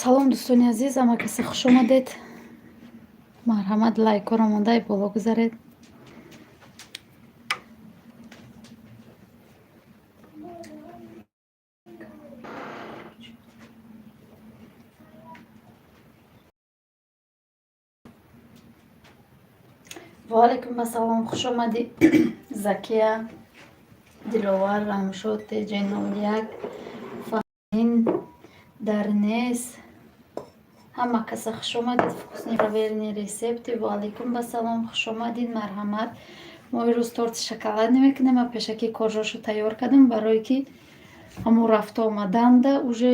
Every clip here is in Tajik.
Салом, дӯстони азиз, ҳама касе хуш омадед. Марҳамат, лайкҳоро мондаи боло гузаред. Ваалайкум ассалом, хуш омадӣ, Закия, Диловар, Рамшод, TJ01, Фаҳмин, Дарнес. Ҳама каса хуш омадед. Вкусный, проверенный рецепты. Ваалайкум ассалом, хуш омадед, марҳамат. Мо имрӯз торти шоколадный мекунем. Ма пешакӣ коржошо тайёр кардам, барое ки ҳамон рафта омаданда уже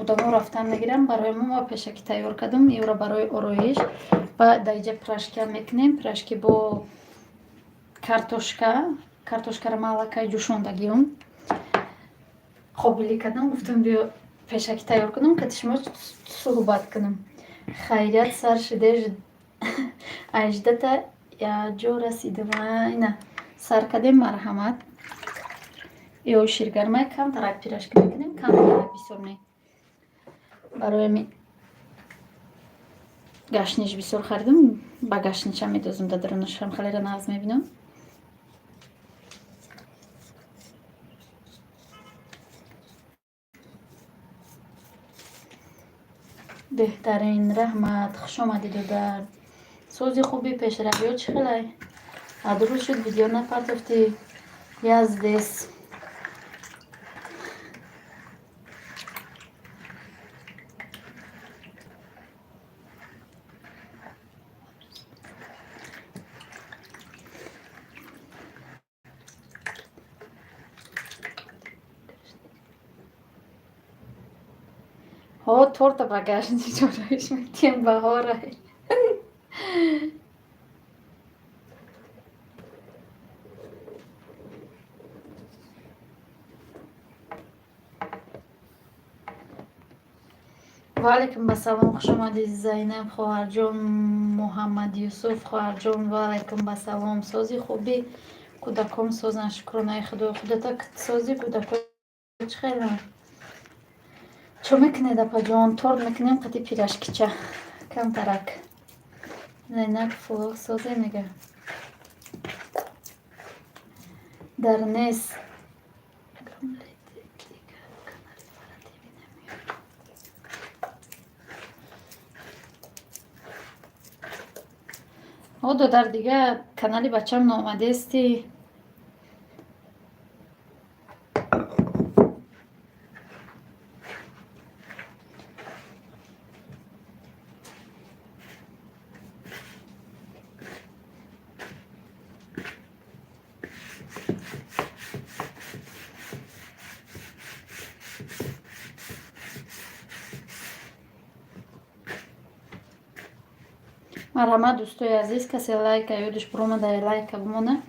одамо рафтан мегиранд. Барои мо ма пешакӣ тайёр кардам ёра барои ороиш. Ва дар инҷа пирожкиам мекунем, пирожки бо картошка. Картошкаро ман аллакай ҷӯшондагиём, қобилӣ кардам, гуфтам, биё, пешакӣ тайёр кунам, кати шумо суҳбат кунам. Хайрият, сар шиде, аждата яҷо расидам. Ина сар кардем, марҳамат. Ё ширгармай камтарак пирожки мекунем, камтарак, бисёр не. Барои ами гашниш бисёр харидам, ба гашничам медозам дар дарунашам, халера нағз мебинам. Беҳтарин, раҳмат, хуш омадӣ, додар. Сози хуби, пешравиё чӣ хелай? Адрӯз шуд, видео напартофтӣ. Я здесь. Ҳо, торта ба гашнич ороиш метиҳем, баҳорай. Ваалайкум ассалом, хуш омадӣ, Зайнаб хоҳарҷон, Муҳаммадюсуф хоҳарҷон, ваалайкум ассалом. Сози, хубӣ, кӯдакон созанд, шукронаи Худо. Худата сози, кӯдако чӣ хеланд? Чо мекунед, апаҷон? Торт мекунем қати пирожкича камтарак. Зайнаб флог созе мега. Дар нес. Канали фаративи. О, додар, дига канали бачам наомадести. Марҳамат, дӯстои азиз, касе лайка ёдиш буромада, лайка бимона,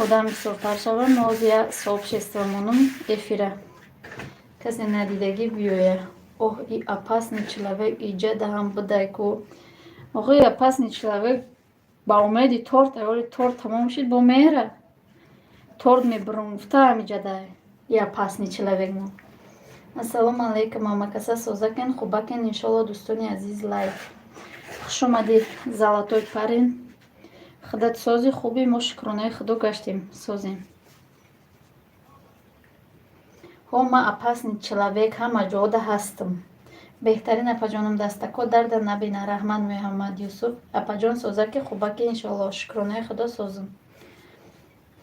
одам бисёртар шава. Мо ҳозир як сообщество монум, эфира касе надидагӣ биёя. Оҳ, и опасный человек иҷа даҳам будай ку. Охи, опасный человек ба умеди торт, аввали торт тамом шид, бо меҳра торт мебурам гуфта ҳамиҷадай и опасный человек мо. Ассалому алайкум, ҳамакаса созакен, хубакен, иншолло. Дӯстони азиз, лайк. Хуш омадӣ, золотой парень. Худат сози, хуби, мо шукронаи Худо гаштем, созем. Ҳо, ман опасный человек ҳама ҷода ҳастам. Беҳтарин, апаҷонам, дастако дарда набина, раҳмат, Муҳаммад Юсуф. Апаҷон, созаки, хубаки, иншолло, шукронаи Худо, созам.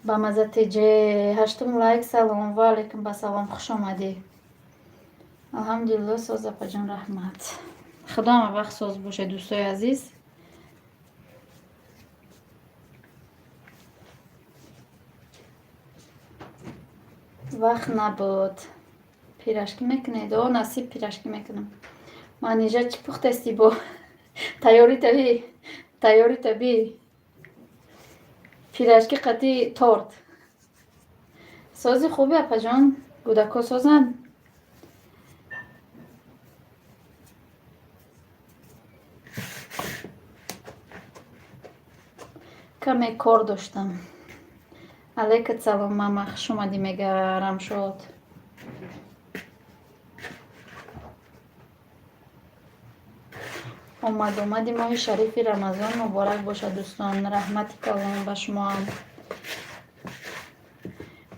Ба маза теҷе ҳаштум лайк, салом, ва алайкум басалом, хуш омадӣ. Алҳамдулилло, соз, апаҷон, раҳмат. Худо ҳама вақт соз бошед, дӯстои азиз. Вақт набуд. Пирожки мекунед? О, насиб, пирожки мекунам. Манижа, чӣ пухтасти бо? Тайёрӣ табӣ, тайёрӣ табӣ. Пирожки қати торт. Сози, хуби, апаҷон, кӯдако созанд? Каме кор доштам. Алайкат салом, мама, хуш омадӣ, мега Рамшод. Омадомади моҳи шарифи Рамазон муборак бошад, дӯстон. Раҳмати калон ба шумоам.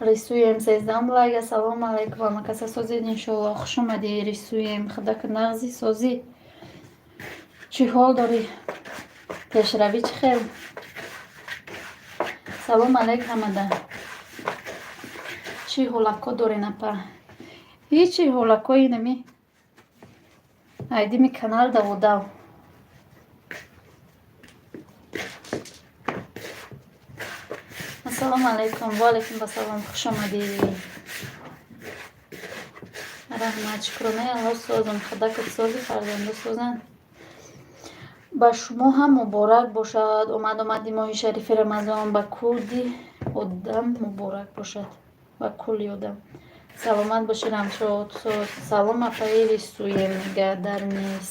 Рисуем, 13-ум лайк. Ассалому алайкум, ҳамакаса созед, иншоалло. Хуш омадӣ, рисуем. Худака нағзи, созӣ, чӣ ҳол дорӣ, пешравӣ чӣ хел? Салом алайк ҳамада. Чӣ ҳолакҳо дорен, апа? Ҳечи, ҳолакҳои нами айдими канал даводав. Ассалому алайкум, ва алайкум ассалом, хуш омадӣ. Раҳмат, шукронаи Аллоҳ, созам. Худакат сози, фарзандо созанд. Ба шумо ҳам муборак бошад омад-омади моҳи шарифи Рамазон. Ба кулли одам муборак бошад, ба кулли одам. Саломат бошӣ, Рамшод. Салом, апаи рисуем, мега дар низ.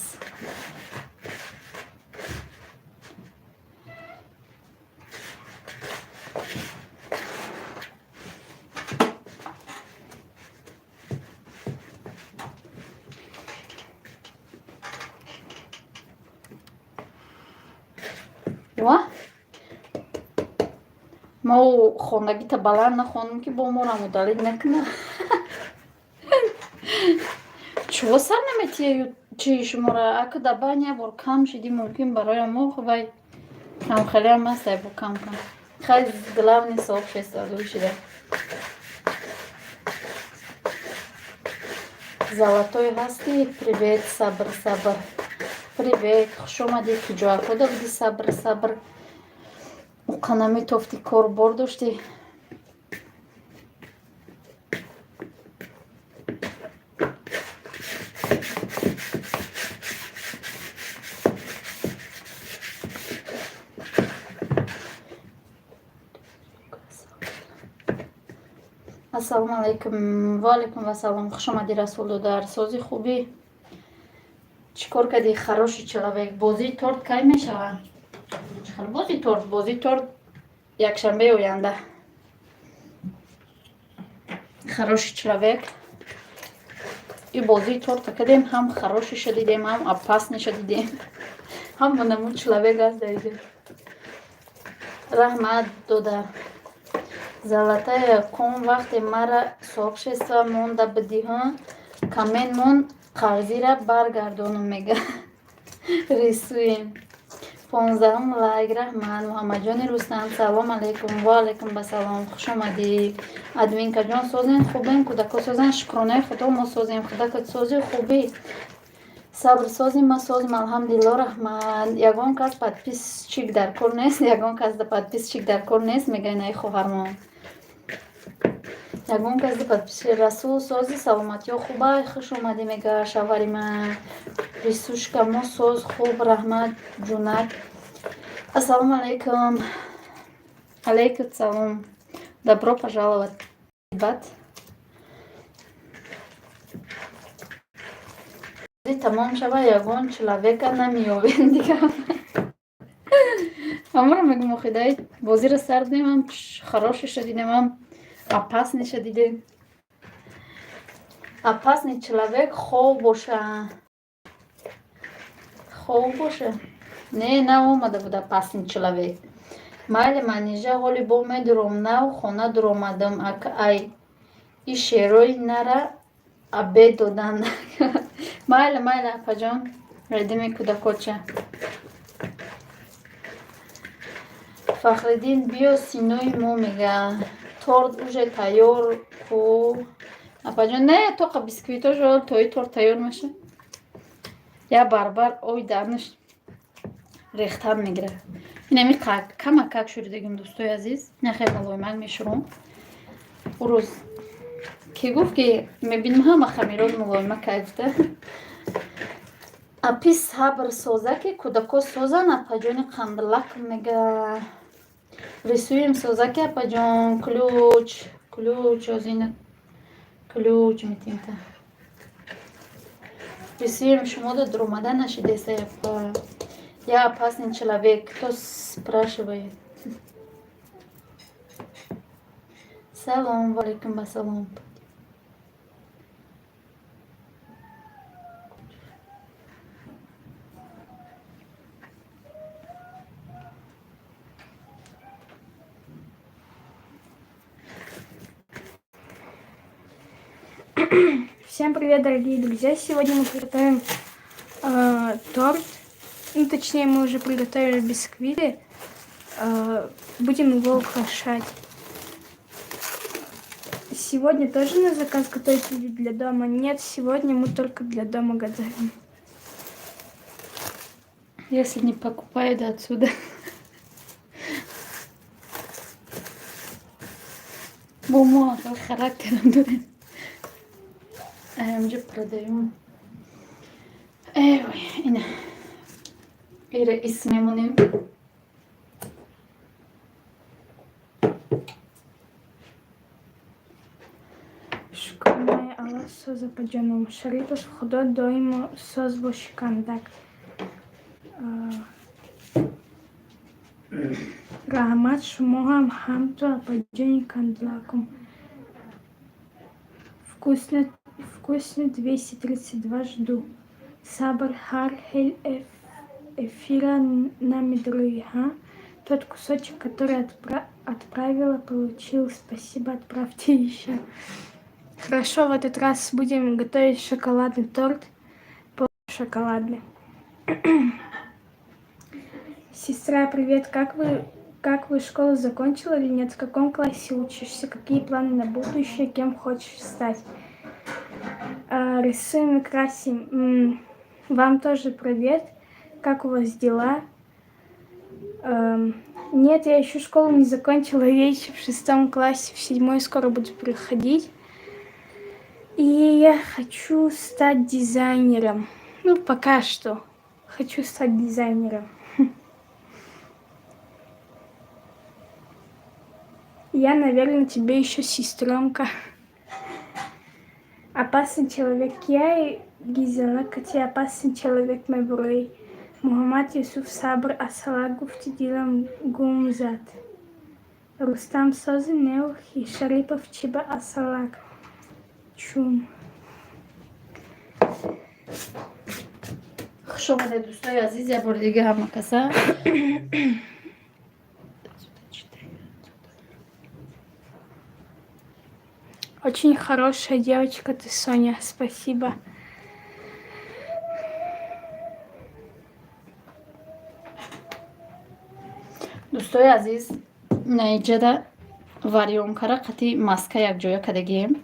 Ва мо хондагита баланд нахондем, ки бо моро удалить накунад. Чӯ сар наметияю чи шумора ака даба як бор кам шиди, мумкин барои мо вай камхелиам аст, бо кам кам. Хай, главный сообщество дур шида. Золотой ҳастӣ, привет, сабр, сабр. Привет, хуш омадӣ, куҷоакода будӣ, сабр, сабр. Уқа наметофтӣ, кор бор доштӣ. Ассалому алайкум, ва алайкум вассалом, хуш омадӣ, Расул додар, сози, хубӣ, чӣ кор кардӣ, хороший человек? Бозии торт кай мешавад? Бозии торт, бозии торт якшанбеи оянда. Хороший человек. И бозии торта кардем, ҳам хороший ша дидем, ҳам опасный ша дидем. Ҳам намуд человек аст дар иҷо. Раҳмат, додар. Золотая ком вақте мара сообщество монда бидиҳон, коммент мон, қарзира баргардонум, мега. Рисуем. 15-ум лайк, раҳмат. Муҳаммадҷони Рустам, салом алайкум, ва алайкум басалом, хуш омадӣ. Админкаҷон, созен, хубен, кӯдако созен? Шукронаи Худо, мо созем. Худакат сози, хубӣ? Сабр, созим, ма созм, алҳамдулилло, раҳмат. Ягон кас подписчик дар кор нест, ягон кас подписчик дар кор нест, мега инаи хоҳармон. Ягон кас подписчик. Расул, сози, саломатиё хубай, хуш омадӣ, мега шавҳари ман. Рисушка, мо соз, хуб, раҳмат, ҷунак. Ассалому алайкум. Алайкум салом. Добро пожаловать. Бат. Тамом шава, ягон человека намеёбем дигар. Ҳамаро мегӯм, охидай бозиро сар дидем, ҳам хороший ша дидем, ҳам опасный ша дидем. Опасный человек хоб боша. Хоб боша. Не, наомада буд опасный человек. Майли, Манижа, ҳоли бо медуром, нав хона дуромадам, ака, ай и шерои нара обед додан. Майли, майли, апаҷон, редими кӯдакоча. Фахриддин, биё синои мо, мега. Торт уже тайёр ку, апаҷон? Не, тоқа бисквитошо тои торт тайёр меша. Я барбар ой дарнаш рехтан мегирад. Инами камакак шуридагим, дӯстои азиз. Не, хеле мулоимак мешурум. Урӯз ки гуфт, ки мебинам ҳама хамирот мулоима кайфта. Апи, сабр, соза, ки кӯдако созан, апаҷони қандилак, мега. Рисуем, соза, ки апаҷон, ключ, ключ, озина ключ метимта. Рисуем, шумода дуромада нашидеса, апа. Я опасный человек, кто спрашивает? Салом, валейкум ассалом. Всем привет, дорогие друзья! Сегодня мы приготовим торт. Ну, точнее, мы уже приготовили бисквиты. Будем его украшать. Сегодня тоже на заказ готовить или для дома? Нет, сегодня мы только для дома готовим. Если не покупают отсюда. Бо мо характерам дорем. Инҷа продаем. Эй, ина. Ира ис мемонем. Шукронаи Аллоҳ, соз, апаҷоном. Шарипов, Худо доимо соз боши, кандак. Раҳмат, шумо ҳам ҳамту, апаҷони кандлакум. Вкусно, вкусно, 232 жду. Сабр, ҳар хел эфира намедрои, ҳа? Тот кусочек, который отправила, получил. Спасибо, отправьте еще. Хорошо, в этот раз будем готовить шоколадный торт. Шоколадный. Сестра, привет. Как вы школу закончила или нет? В каком классе учишься? Какие планы на будущее? Кем хочешь стать? Рисуем и красим. Вам тоже привет. Как у вас дела? Нет, я еще школу не закончила. Я еще в шестом классе, в седьмой скоро буду приходить. И я хочу стать дизайнером. Ну, пока что. Хочу стать дизайнером. Я, наверное, тебе еще сестренка. Опасный человек я и Гизела Кати, опасный человек мой. Муҳаммад Юсуф, сабр, асалак гуфти, дилам гум зад. Рустам, сози неухи. Шарипов, чиба асалак чум. Хуш омадед, дӯстои азиз, як бори дига ҳама каса. Очень хорошая девочка ты, Соня, спасибо. Дӯстои азиз, наиҷада варёнкара қати маска якҷоя кардагием.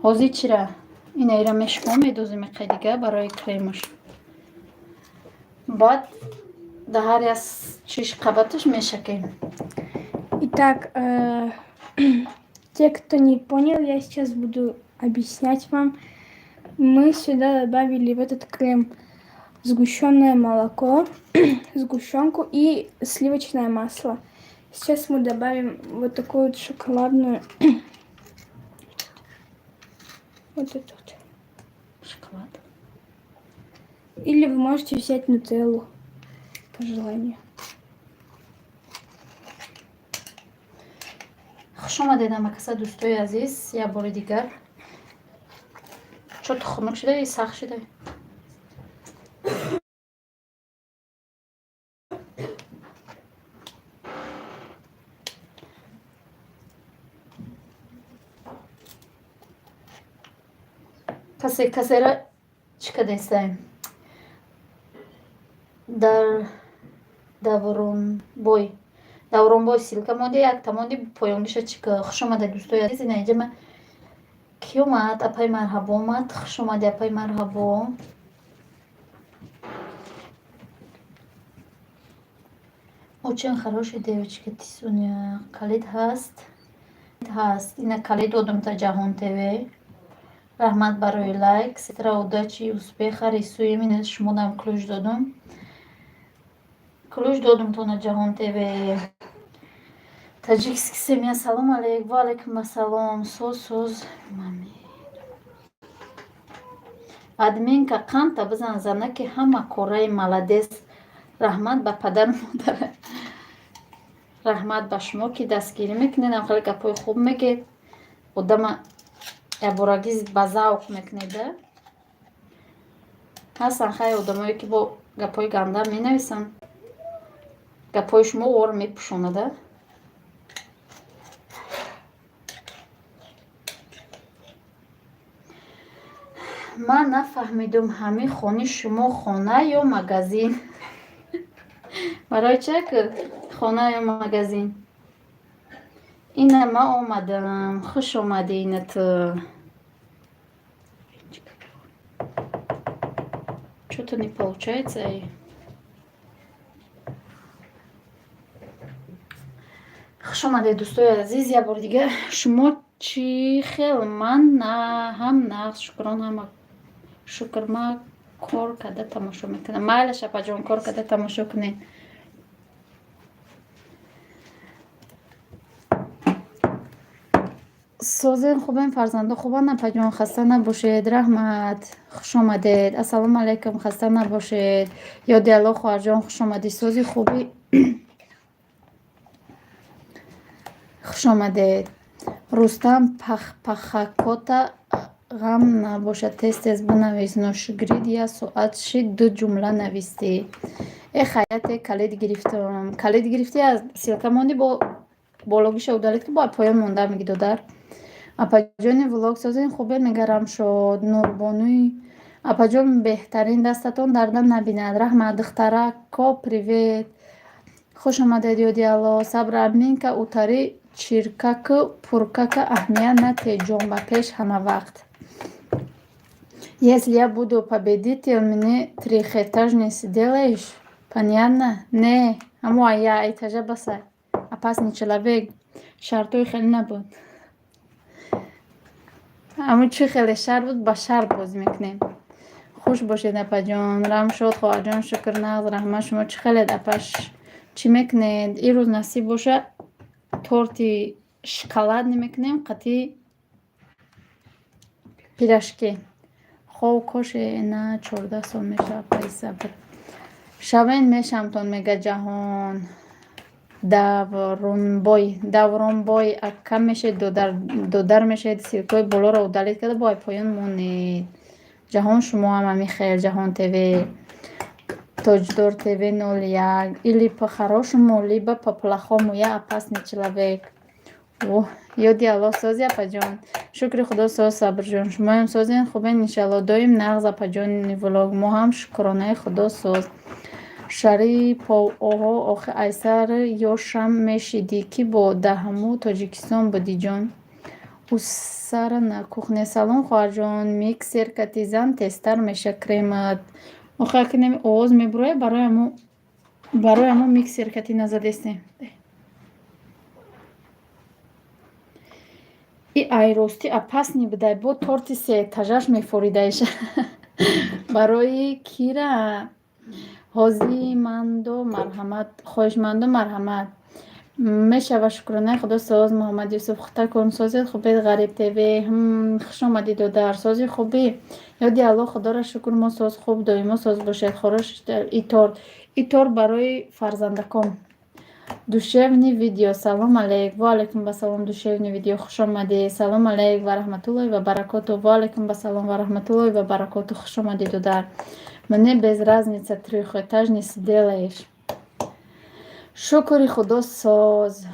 Ҳозир чира инаира мешиком, медозем иқай дига барои кремаш. Баъд да ҳар як чиш қабаташ мешакем. Итак, те, кто не понял, я сейчас буду объяснять вам. Мы сюда добавили в этот крем сгущенное молоко, сгущенку и сливочное масло. Сейчас мы добавим вот такую вот шоколадную, вот эту вот. Шоколад. Или вы можете взять нутеллу, по желанию. Хуш омадед ҳамакаса, дӯстои азиз, як бори дигар. Чо хунук шуда, сахт шуда. Касе касера чӣ кардастаем? Дар Давронбой, Давронбой ссылка монди, якта монди, поёнгиша чӣ. Хуш омадед, дӯстои азиз. Ина инҷа ма ки омад? Апаи Марҳабо омад. Хуш омади, апаи Марҳабо. Очень хорошая девочка ты, Соня. Калид ҳаст, ҳаст. Ина калид додум та Ҷаҳон ТВ. Раҳмат барои лайк. Сестра, удачи, успеха. Рисуем. Ина шумодам ключ додум, ключ додум тона Ҷаҳон ТВ. Таджикский семья, салом алейк. Ва алайкум ассалом. Соз, соз. Админка, қанта бизан, занаки ҳама кораи, молодец. Раҳмат ба падару модара, раҳмат ба шумо, ки дастгирӣ мекунед, хеле гапҳои хуб мегед, одама якборагӣ ба завқ мекунед. Ҳастанд хеле одамое, ки бо гапҳои ганда менависанд, гапҳои шумо ор мепӯшонада. Ман нафаҳмидум, ҳамин хони шумо хона ё магазин? Барои ча ки хона ё магазин? Ина ман омадам, хуш омадӣ ина ту. Чё-то не получается. Хуш омадед, дӯстои азиз, як бори дига. Шумо чӣ хел? Ман ҳам нағз, шукрон ҳама шукр. Ман кор карда тамошо мекунам. Майлаш, апаҷон, кор карда тамошо кунед. Созен, хубем, фарзандо хубанд, апаҷон, хаста набошед, раҳмат, хуш омадед. Ассалому алайкум, хаста набошед. Ёди Алло, хоҳарҷон, хуш омадӣ. Сози хубӣ, хуш омадед. Рустам, пахпахакота ғам набошад, тез тез бинавис. Ношукрид, як соат шид, ду ҷумла навистӣ. Э, хаяте, калид гирифтам. Калид гирифтӣ, аз ссылка монди, бо бологиша удалить ки, бо поён монда меги, додар. Апаҷони влог созен, хубе, мега Рамшод. Нурбонуи апаҷон, беҳтарин, дастатон дарда набинад, раҳмат. Духтарако, привет, хуш омадед. Ёди Алло, сабр, аминка утари чиркаку пуркака аҳамият нате, ҷон ба пеш ҳама вақт. Если я буду победитель, мне трехэтажный сделаешь, понятно? Не, ҳамо я этажа баса. Опасный человек, шартҳои хеле набуд. Ҳамун чӣ хеле шарт буд, ба шарт бозӣ мекунем. Хуш бошед, апаҷон. Рамшод, хоҳарҷон, шукр, нағз, раҳмат. Шумо чӣ хелед, апаш, чӣ мекунед? Ирӯз насиб боша, торти шоколадный мекунем қатъи пирожки. Хов коше на 14 сол мешавад, апаи Сабр. Шавен мешамтон, мега Ҷаҳон. Давронбой, Давронбой, ака мешед, додар мешед, ссылкаҳои болоро удалить карда, бо поён монед. Ҷаҳон, шумо ҳам ҳамин хел. Ҷаҳон ТВ, Тоҷдор ТВ 01. Или по-хорошему, либо по-плохому, я опасный человек. Оҳ, ёди Аллоҳ, сози, апаҷон? Шукри Худо, соз, Сабрҷон. Шумоям созен, хубен, иншалло. Доим нағз, апаҷони влог. Мо ҳам, шукронаи Худо, соз. Шарипов, оҳо, охи айсари ёшам мешидӣ, ки бо даҳаму Тоҷикистон будӣ, ҷон. Усара на кухне. Салом, хоҳарҷон. Миксер кати зан тезтар меша кремат. Охи акнем овоз мебурояд, барои ҳамо миксер кати назадестем. И айростӣ опасный будай, бо торти сеэтажаш мефоридаиша. Барои кира ҳозимандо марҳамат, хоҳишмандо марҳамат. Мешава, шукронаи Худо, соз. Муҳаммад Юсуф, хутакун, созед, хубед? Ғариб ТВ, хуш омадӣ, додар. Сози, хубӣ? Ёди Аллоҳ, Худоро шукр, мо соз, хуб, доимо соз бошед. Хорош и торт. И торт барои фарзандакон. Душевный видео, салом алейк. Ва алайкум басалом, душевный видео, хуш омадӣ. Салом алейк ва раҳматуллоҳи ва баракоту. Ва алайкум басалом ва раҳматуллоҳи ва баракоту, хуш омадӣ, додар. Мне без разница, трехэтажный сделаешь. Шукри Худо, соз.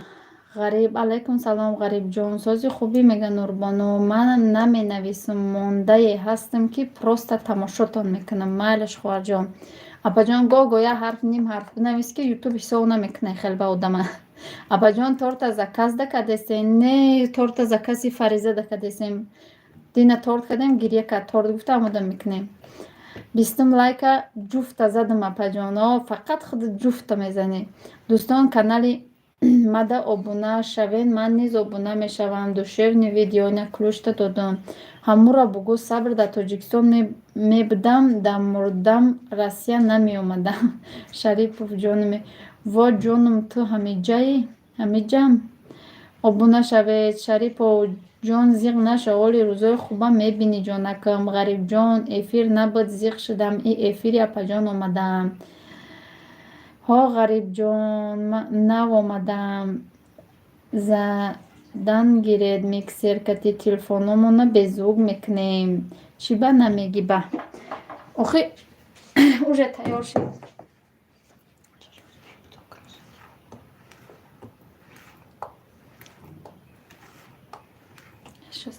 Ғариб, алайкум салом, Ғарибҷон. Сози, хубӣ, мега Нурбону. Ман наменависам, мондае ҳастам, ки просто тамошотон мекунам. Майлаш, хоҳарҷон. Апаҷон, гоҳ гоҳ як ҳарф, ним ҳарф бинавис, ки Ютуб ҳисоб намекунад хел ба одама. Апаҷон, торта заказ дакардесем? Не, торта закази Фариза дакардесем. Дина торт кардем, гиря кард, торт гуфта омода мекунем. 20-ум лайка ҷуфта задам, апаҷон. О, фақат худ ҷуфта мезанӣ. Дӯстон, канали мада обуна шавед, ман низ обуна мешавам. Душевный видео, ина ключта додам. Ҳамуро бугӯ, Сабр, дар Тоҷикистон мебудам, да мурдам Россия намеомадам. Шарипов ҷонаме. Во, ҷонум, ту ҳамиҷаи? Ҳамиҷам? Обуна шавед. Шарипов ҷон, зиқ нашав, оли рӯзои хубам мебинӣ, ҷонакам. Ғарибҷон, эфир набуд, зиқ шудам, и эфири апаҷон омадам. Ҳо, Ғарибҷон, нав омадам. Задан гиред миксер кати, телефономона беззвук мекунем. Чӣ ба намегӣ ба? Охи уже тайёр шуд. Щас.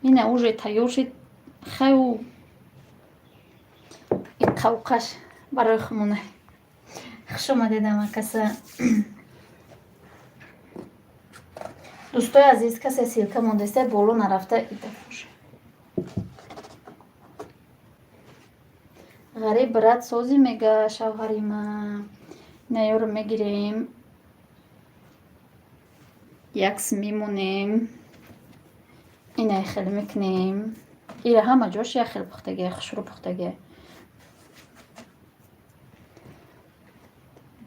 Ина уже тайёр шид. Хаю иқавқаш барои хумона. Хуш омадед ҳамакаса. Дӯстои азиз, касе ссылка мондаиста, боло нарафта идафош. Ғариб брат созӣ, мега шавҳарима. Инаёро мегирем, якс мемонем, инаи хел мекунем. Ира ҳама ҷош як хел пухтагия, хушрӯ пухтагия.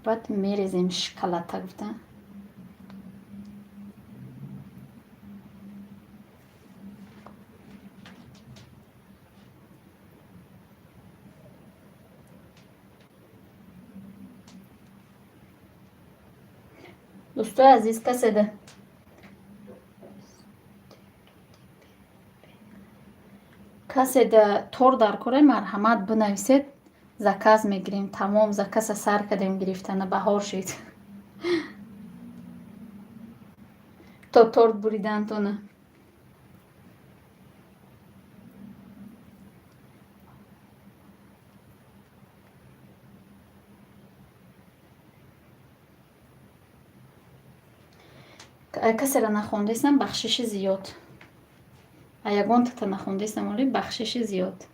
Баъд мерезем шоколада гуфта. Дӯстои азиз, каседа торт дар кора, марҳамат, бинависед, заказ мегирем. Тамом, заказа сар кардем гирифтана, баҳор шид. То торт буридантона. Касеро нахондаистам, бахшиши зиёд. А ягонтата нахондаистам, оли бахшиши зиёд.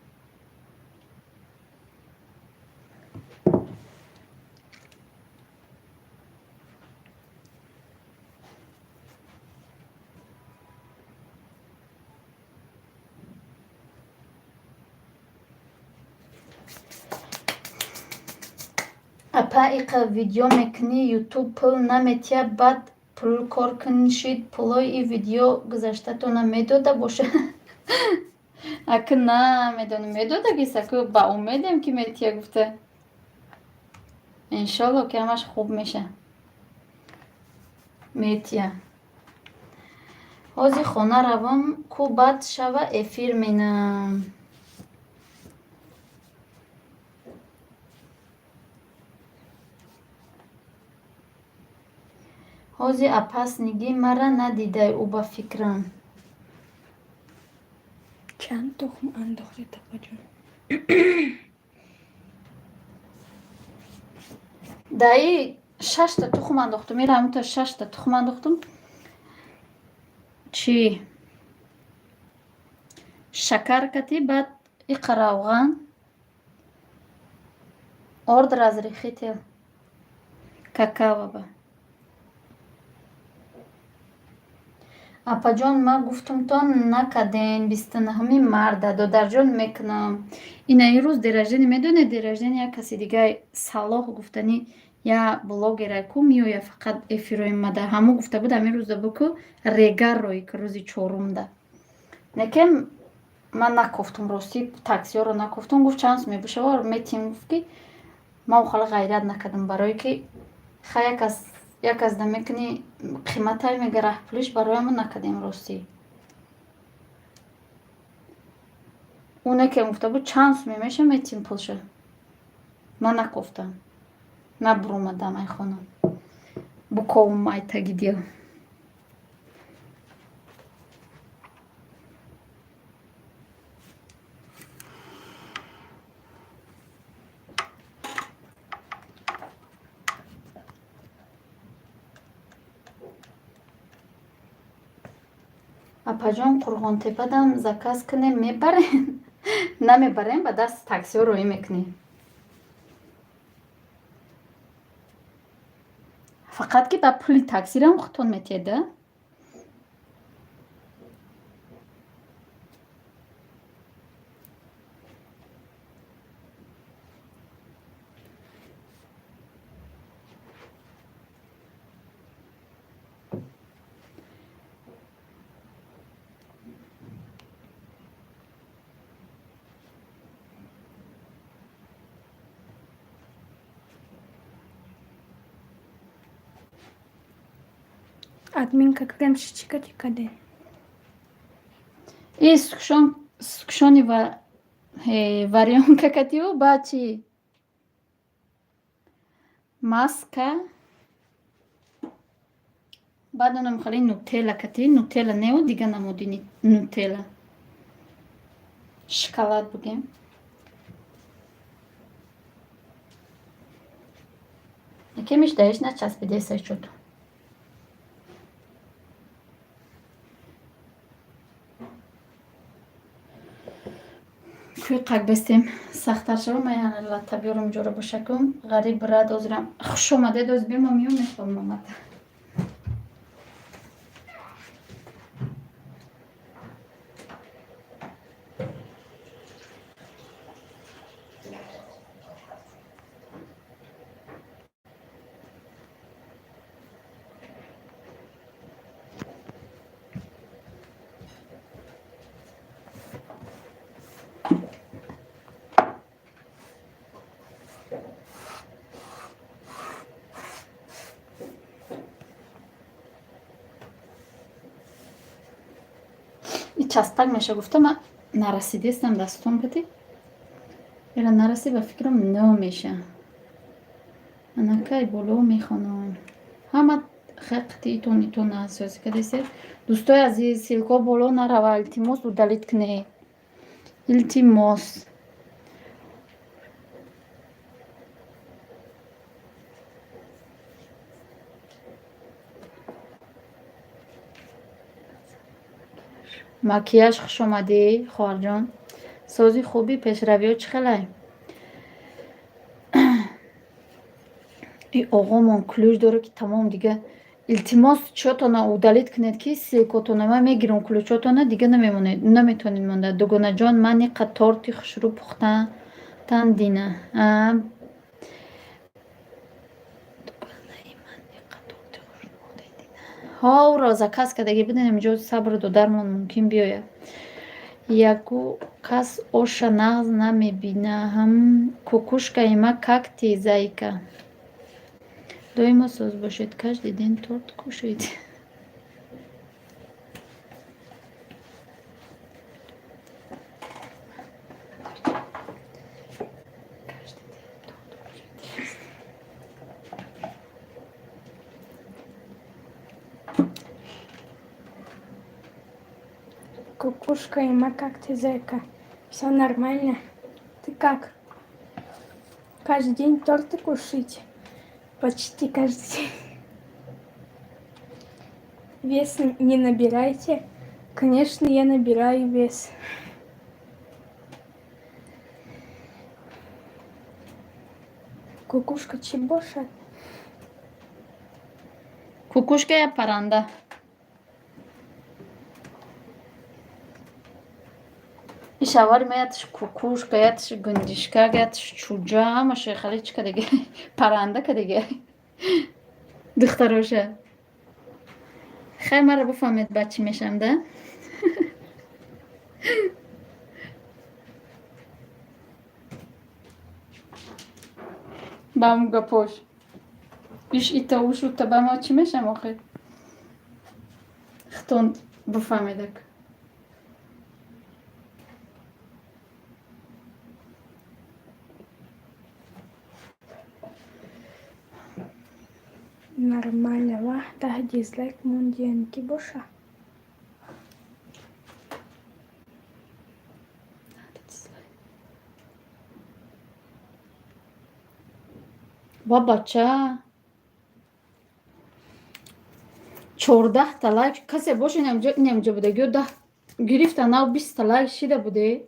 Апа, иқа видео мекунӣ, ютуб пул наметиҳад, баъд пул кор куншид, пулои и видео гузаштатона медода бошад? Ака, намедонам, медодагист, аку ба умедем, ки метиҳа гуфта. Иншолло, ки ҳамаш хуб меша. Метиҳа. Ҳозир хона равам ку, баъд шава эфир менам. Ҳозир опасныйги мара надидай ӯ, ба фикрам. Чанд тухм андохтед, апаҷон? Даи шашта тухм андохтум. Ира ҳаминто шашта тухм андохтум. Чӣ? Шакар кати, баъд иқа равған. Орд разрыхлитель. Какао ба. Апаҷон, ман гуфтумтон, накарден 29-уми марта, додарҷон, мекунам. Ина ин рӯз день рождения, медонед, день рождения як каси дига, Салоҳ гуфтанӣ, я блогера ку меояд фақат эфирои мада. Ҳамо гуфта буд, ҳамин рӯза буку регар рӯй ки рӯзи чорумда. Лекин ман накофтум, ростӣ, таксиҳоро накофтум. Гуфт, чанд сум мебошава, метиҳем, гуфт, ки ман охала ғайрат накардам, барое ки хай як аз да мекунӣ, қиматай мега, раҳпулиш, бароямон накардем, ростӣ. Оне ки гуфта буд, чанд суме меша, метиҳем пулша. Ман накофтам. Набуромадам ай хона. Буковум ай таги дил. Апаҷон, Қурғонтепадам заказ кунем, мебарем? Намебарем, ба даст таксиҳо роӣ мекунем. Фақат ки ба пули таксирам худтон метиҳед, а? Админка кремши чӣ кати каде? И сгущённый варёнка катиу, баъд чӣ? Маска. Баъд онам хеле нутелла кати, нутелла неу, дига намуди нутелла. Шоколад бугем. Якемиш даиш начаспидесай чото. Кӯи қак бестем, сахттар шава. Ман яна латта биёрам, ҷора бошакум. Ғариб рад озирам, хуш омадед. Оз бимо миём, мехонам омад. Часпак меша гуфта, ма нарасидестам дастон кати. Ера нараси, ба фикрам но меша. Анакай боло мехонам. Ҳама хеқти итон итон асоси кадесе. Дӯстои азиз, ссылка боло нарава, илтимос, удалить кунед. Илтимос. Макияж, хуш омадӣ, хоҳарҷон. Сози хуби, пешравиҳо чӣ хелай? И оғомон ключ дора, ки тамом дига. Илтимос, чиётона удалить кунед, ки ссылка отона ман мегирам, ключ отона дига намемонед, наметонед монда. Дугонаҷон, ман иқа торти хушрӯ пухтатан дина. Дугонаи ман иқа торти хушрӯ пухтан дина. Ҳо, ӯро заказ кардагӣ будем инҷо, сабр додармон мумкин биёяд. Ягу кас оша нағз намебинаҳам. Кукушкаи ма, как ты, зайка? Доимо соз бошед, каждый день торт кушайте. Каждый день торт кушайте. Кукушка има, как ты, зайка? Все нормально. Ты как? Каждый день торты кушать? Почти каждый день. Вес не набирайте. Конечно, я набираю вес. Кукушка чӣ бошад? Кукушка я парранда. И шавари ма ятиш кукушка, ятиш гунҷишкак, ятиш чӯҷа, ҳамаша хеле чӣ кадаги, парранда кадаги. Духтароша. Хай, маро бифаҳмед, баъд чӣ мешавам да? Ба ҳамун гапош. Иш ита уш ута, ба ма чӣ мешавам охир? Хитон бифаҳмедак. Нормально. Ваҳ, 10 дизлайк мондиян, ки боша? Ба бача, 14-та лайк касе боша, инамҷо будагиё, 10 гирифта, нав 20-та лайк шида буде.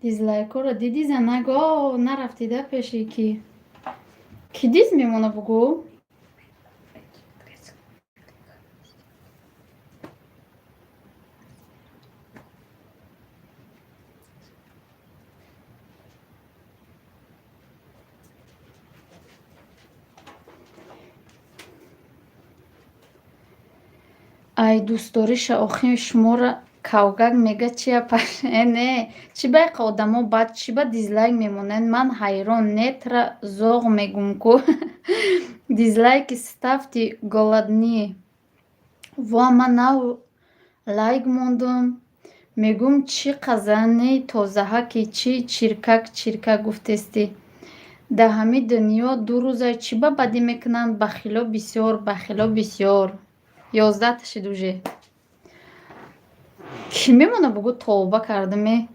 Дизлайкҳоро дидӣ, занак? О, нарафтида пеши ки? Ки диз мемона, бугӯ? Ай дӯстдориша охир шуморо кавгак мега чи апаш? Э, не, чӣ байқа одамо баъд чӣ ба дизлайк мемонанд, ман ҳайрон. Нетра зоғ мегум ку. Дизлайки ставьте, голодные. Во, ман нав лайк мондум. Мегӯм, чӣ қазани тозаҳаки, чӣ чиркак чиркак гуфтестӣ. Дар ҳамин дунё ду рӯза чӣ ба бадӣ мекунанд? Бахило бисёр, бахило бисёр. 11-та шид уже. Кӣ мемона, бугӯ, тавба кардаме?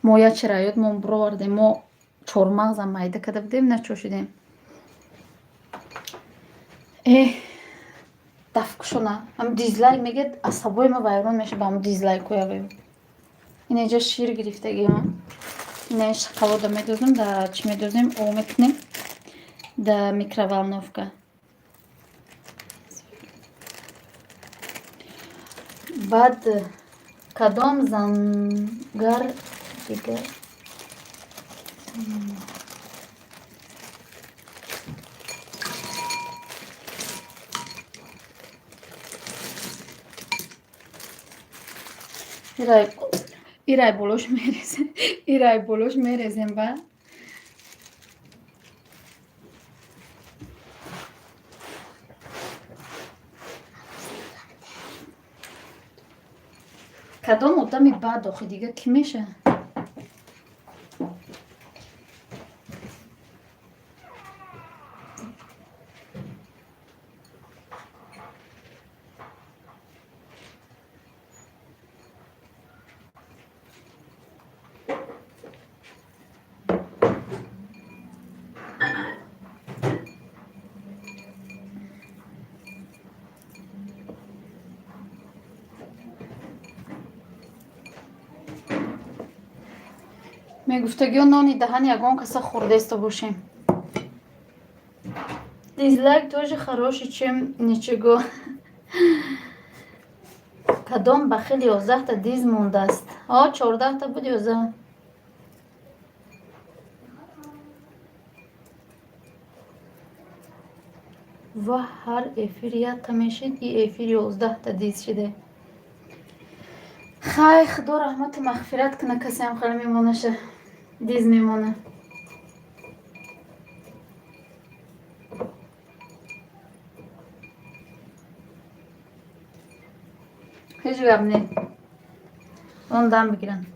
Мо як чира ёдмон бировардем, мо чормағзам майда карда будем, начошидем. Эҳ, дафкушона ҳам дизлайк мегӯяд, асабои ма вайрон мешавад ба ҳам дизлайкҳоя. Инаҷа шир гирифтагиам, ина шоколада медозем, да чӣ медозем, об мекунем да микроволновка. Баъд кадом зангар дигар? Ирай болош мерезем, ирай болош мерезем. Ба кадом одами бад охи, дига кӣ меша? Мегуфтагиё, нони даҳани ягон каса хӯрдаиста бошем. Дизлайк тоже хороший, чем ничего. Кадом бахил 11-та диз мондааст? О, 14-та буд, 11. Ва ҳар эфир якта мешид, и эфир 11-та диз шиде. Хай, худо раҳмату мағфират куна, касеам хеле мемонаша, диз мемона. Ҳеҷ гап не, он дам бигиранд.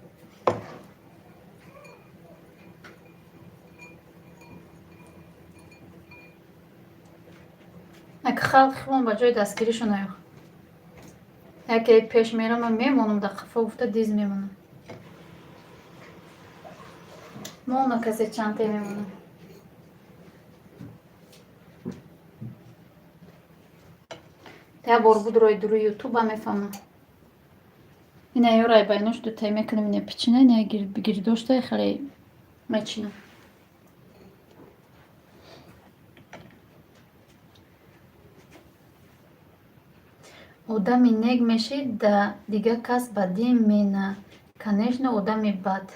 Ака, халқи худмон ба ҷои дастгиришон оёх, яке пеш мерам, мемонам дар қафо гуфта, диз мемонам. Мона, касе чанте мемонам. Як бор буд, рои дуруи ютуба мефаҳмам. Ина ёрай байнош дутай мекунем, ина пичина, ина гирдошта хеле мечинам. Одами нек мешид, да дигар кас бадӣ мена, конечно, одами бад.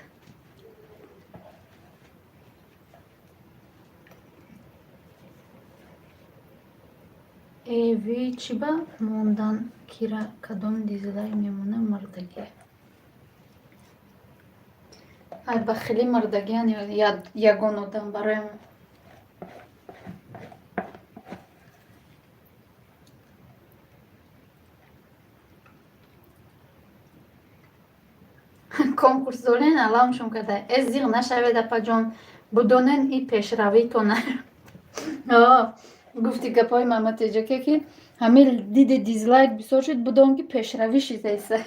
Эви чӣ ба мондан, кира кадом дизлайк мемона, мардагӣ? Ай, бахилӣ мардагиан, ягон одам барои мо. Конкурс дорен, аламшон карда. Э, зиғ нашавед, апаҷон, будонен и пешравитона. Гуфти гапҳои Маматеҷаке, ки ҳамин диди дизлайк бисёр шуд, будон ки пешравӣ шидаиса.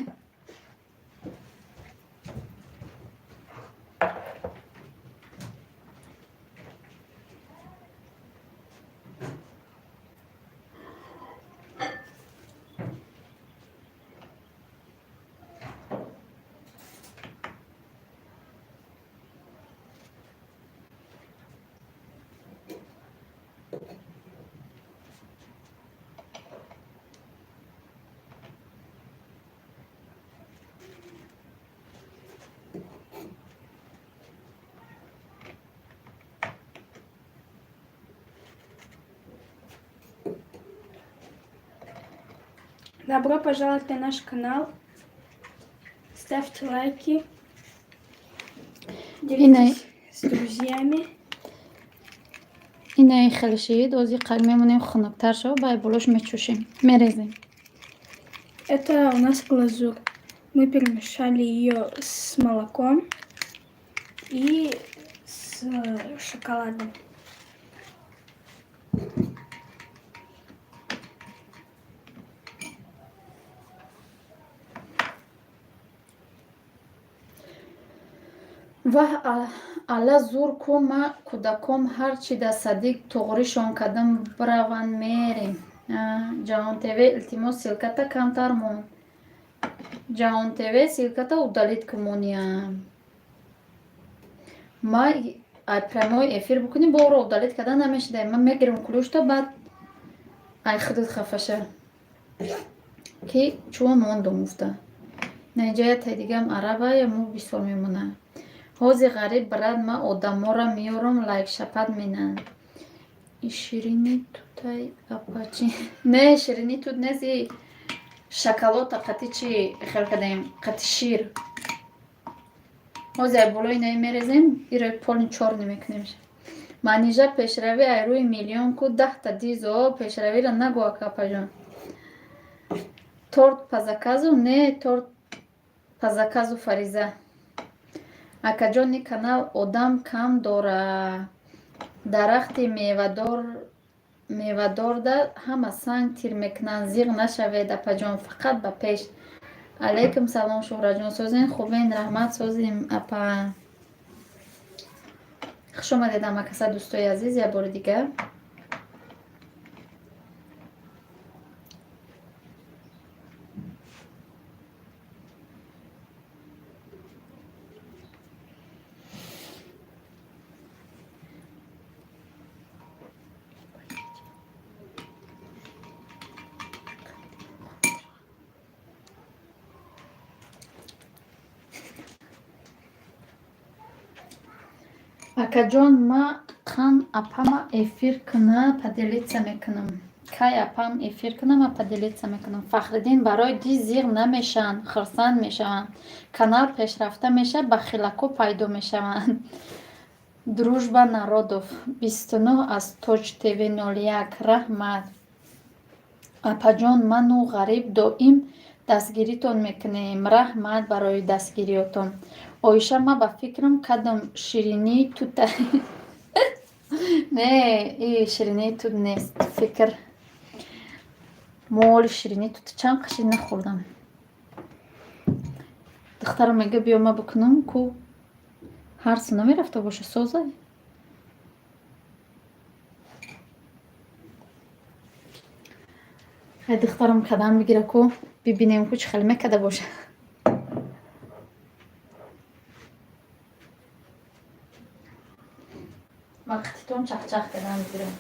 Добро пожаловать на наш канал. Ставьте лайки. Делитесь с друзьями. Инаи хеле шид, ози қак мемонем, хунуктар шава, бай болош мечӯшем, мерезем. Это у нас глазурь. Мы перемешали ее с молоком и с шоколадом. Ваҳ, алла зур ку, ма кӯдаком ҳар чи да садик туғришон кардам, бираванд, мерем. Ҷаҳон ТВ, илтимос, ссылката камтар мон. Ҷаҳон ТВ, ссылката удалить кун, мониям. Ма ай прямой эфир бикунем, бо ӯро удалить кардан намешидаем. Ман мегирам ключта, баъд ай худат хафаша. Ки чӯ мондум гуфта. Наинҷа тай дигам араба я мо бисёр мемона. Ҳози ғариб брат, ма одаморо меёрам, лайк шапат менанд. И ширини тутай апачи. Не, ширини тут нест, и шоколода қати чи хел кадаем, қати шир. Ҳози ай болои наи мерезем, иро полный чёрный мекунем. Манижа, пешравӣ ай рӯи миллион ку, 10-та дизо пешравиро нагӯ, акапаҷон. Торт по заказу? Не, торт по заказу Фариза. Акаҷони, канал одам кам дора. Дарахти мевадор мевадорда ҳама санг тир мекунанд, зиғ нашавед, апаҷон, фақат ба пеш. Алайкум салом, Шуҳраҷон, созен, хубен? Раҳмат, созем, апа. Хуш омадед, ҳамакаса, дӯстои азиз, як бори дигар. Акаҷон, ма қан апама эфир куна, поделиться мекунам. Кай апам эфир куна, ма поделиться мекунам. Фахриддин, барои ди зиғ намешаванд, хурсанд мешаванд. Канал пешрафта мешавад, бахилако пайдо мешаванд. Дружба народов 29 аз Тоҷ ТВ 01, раҳмат. Апаҷон, ману Ғариб доим дастгиритон мекунем. Раҳмат барои дастгириётон. Оиша, ма ба фикрам кадом ширинии тута. Не, и ширинии тут нест. Фикр моли ширинии тут чанд қаши нахӯрдам. Духтарам мега, биё, ма бикунам ку, ҳарсу намерафта боша, созай. Хай, духтарам кадам бигира ку, бибинем ку, чӣ хеле мекарда боша. Вақтитон чахчах кардан бигирам.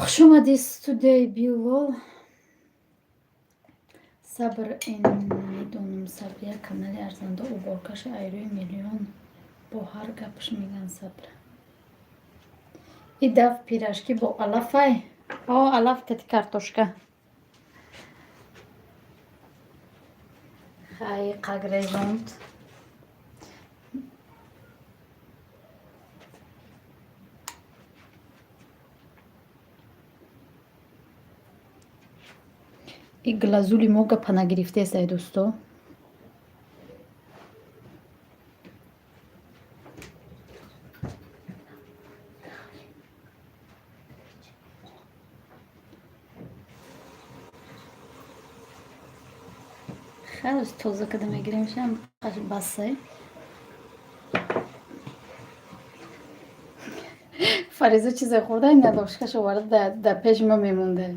Хуш омадӣ, студияи Билол. Сабр ин медонам, Сабр як канали арзанда уборкаша айрӯи миллион бо ҳар гапаш меган, Сабр. И даф пирожки бо алафай? О, алаф кати картошка. Хай, қагрезонд. И глазури мо гапа нагирифтест, ай дӯсто. Хеле тоза када мегиремшам, басе. Фариза чизе хӯрда, надошкаш оварда, дар пеши мо мемонда.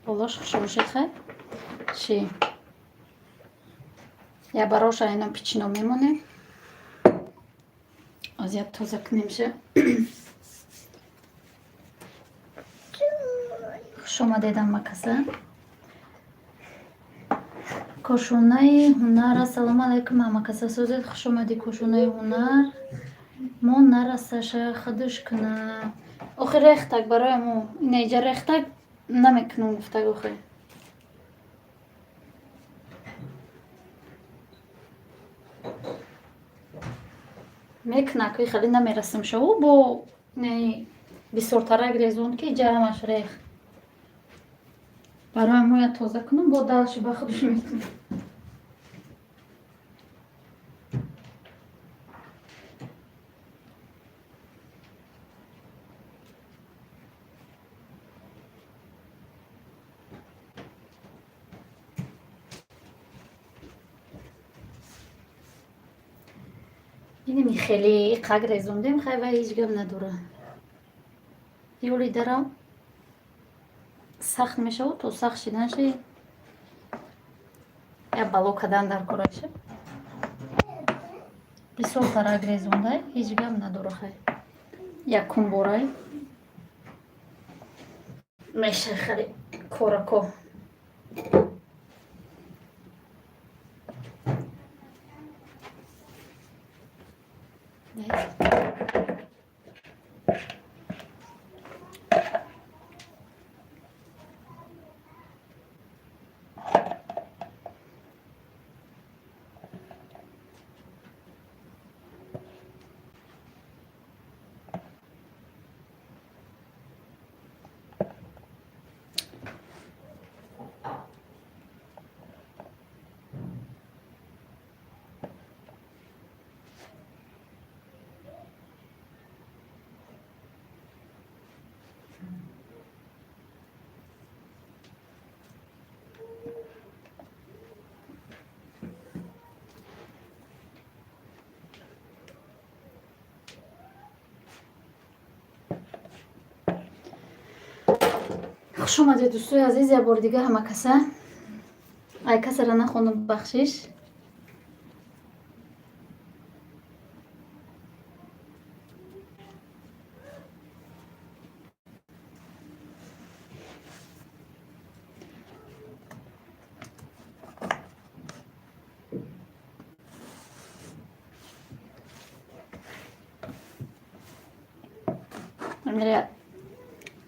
Болош хушрӯшед, хай чӣ? Я бароша ино пичино мемонем. Аз я тоза кунемша. Хуш омадед, амакаса. Кошонаи ҳунар. Ассалому алайкум, амакаса, созед, хуш омадӣ, кошонаи ҳунар. Мо нарасаша худуш куна. Охи рехтак барои мо ина иҷа рехтак намекунам гуфтаг охи. Мекунак, хеле намерасам шаву бо бисёртарак резонд, ки иҷа ҳамаш рехт. Барои мо я тоза кунам, бо дальше ба худаш мекунам. Инами хеле қак резондем, хай, вай ҳеҷ гап надора. Ёли дарам сахт мешавад, то сахт шиданши я бало кадан дар кораша. Бисёр тарак резондай, ҳеҷ гап надора, хай. Якум борай меша, хеле корако. Хуш омадед, дӯстои азиз, як бори дига ҳама каса. Ай касара нахондам, бахшиш.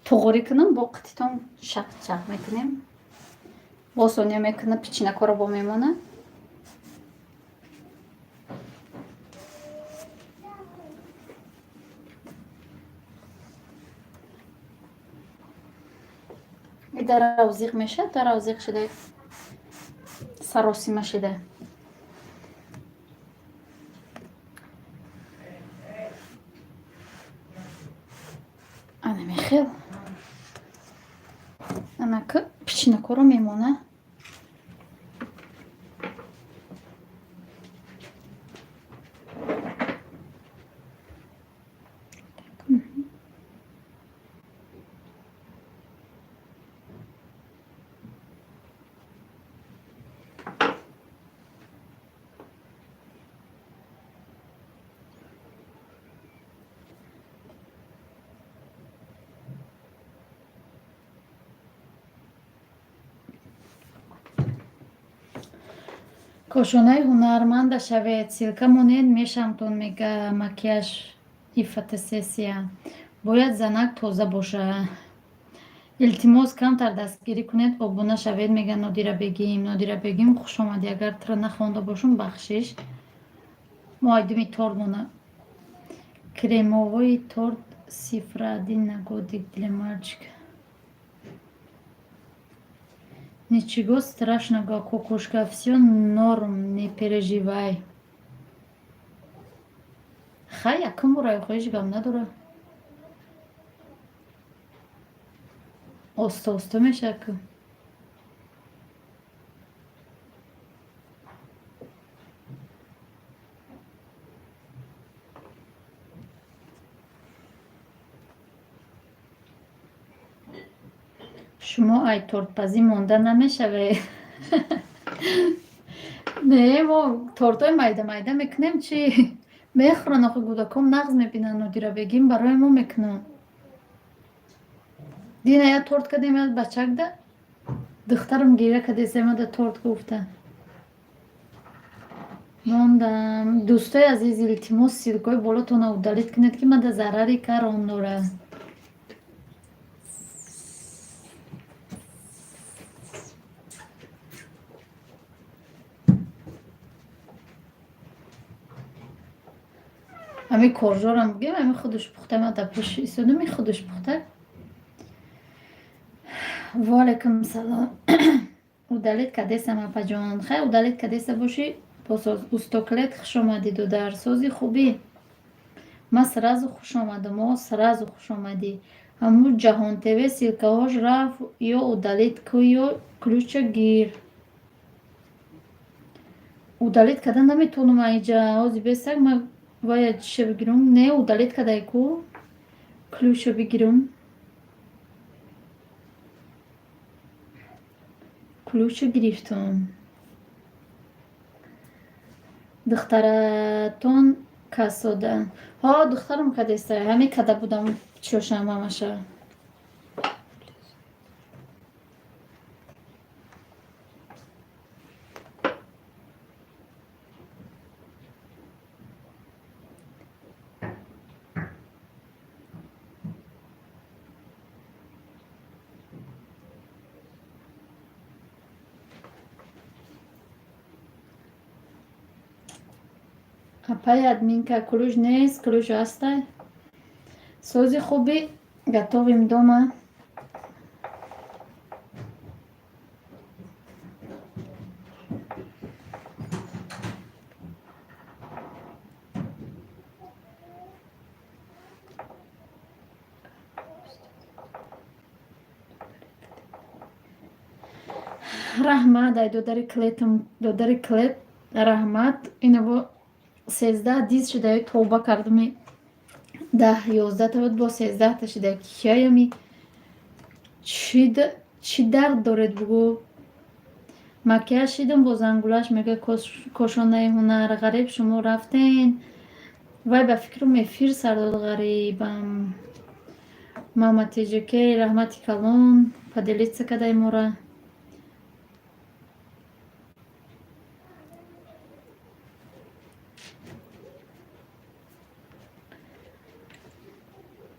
Туғурӣ кунам, бо қититон шақ чақ мекунем. Бо сония мекуна, пичинакоро бо мемона. Дарав зиқ мешавад, дарав зиқ шида, саросима шида. Ана мехел. Анака пичинакоро мемона. Кошонаи ҳунарманда шавед, ссылка монед, мешамтон, мега макияж и фотосессия. Бояд занак тоза боша. Илтимос, камтар дастгирӣ кунед, обуна шавед, мега Нодира Бегим. Нодира Бегим, хуш омадӣ. Агар туро нахонда бошум, бахшиш. Мо айдуми торт мона. Кремовой торт цифра один на годик для мальчика. Ничего страшного, кукушка, всё норм, не переживай. Хай, якум бора, ҳеҷ гап надора. Оста оста мешавад ку. Шумо ай тортпазӣ монда намешавед? Не, мо тортҳои майда майда мекунем, чи мехӯранд, охи кӯдаком нағз мебинанд. Нодира Бегим барои мо мекунанд. Дина я торт кардем я бачакда, духтарам гиря кардесемада торт гуфта мондам. Дӯстои азиз, илтимос, ссылкаҳои болотона удалить кунед, ки мада зарари карон дорад. Ҳами коржорам бигем, ҳами худаш пухта, ма дар пеш истодам, худаш пухта. Ваалайкум салом. Удалить кардесам, апаҷон. Хай, удалить кардеса бошӣ, босоз. Устоклет, хуш омадӣ, дудар. Сози, хубӣ? Ма сразу хуш омадам. О, сразу хуш омадӣ. Ҳамун Ҷаҳон ТВ ссылкаҳош рафт, ё удалить кӯ, ё ключа гир. Удалить карда наметавонам аиҷа. Ҳози бесак ма вая чиша бигирам. Не, удалить кардай ку, ключа бигирам. Ключа гирифтам. Духтаратон касода? Ҳо, духтарам кадеста, ҳамин када будам чошам ҳамаша. Апай админка, ключ нест? Ключ ҳастай. Сози, хуби? Готовим дома. Раҳмат, ай додари клетам, додари клет, раҳмат. Инаво 13 диз шуда, тавба кардами, 10, 11та буд, бо 13та шуда. Кияями чӣ дард доред, бугӯ. Макияж шидам бо зангулаш, мега кошонаи ҳунар. Ғариб, шумо рафтен? Вай, ба фикрам, эфир сар дод ғарибам. Мама Тиҷикей, раҳмати калон, поделиться кадай мора.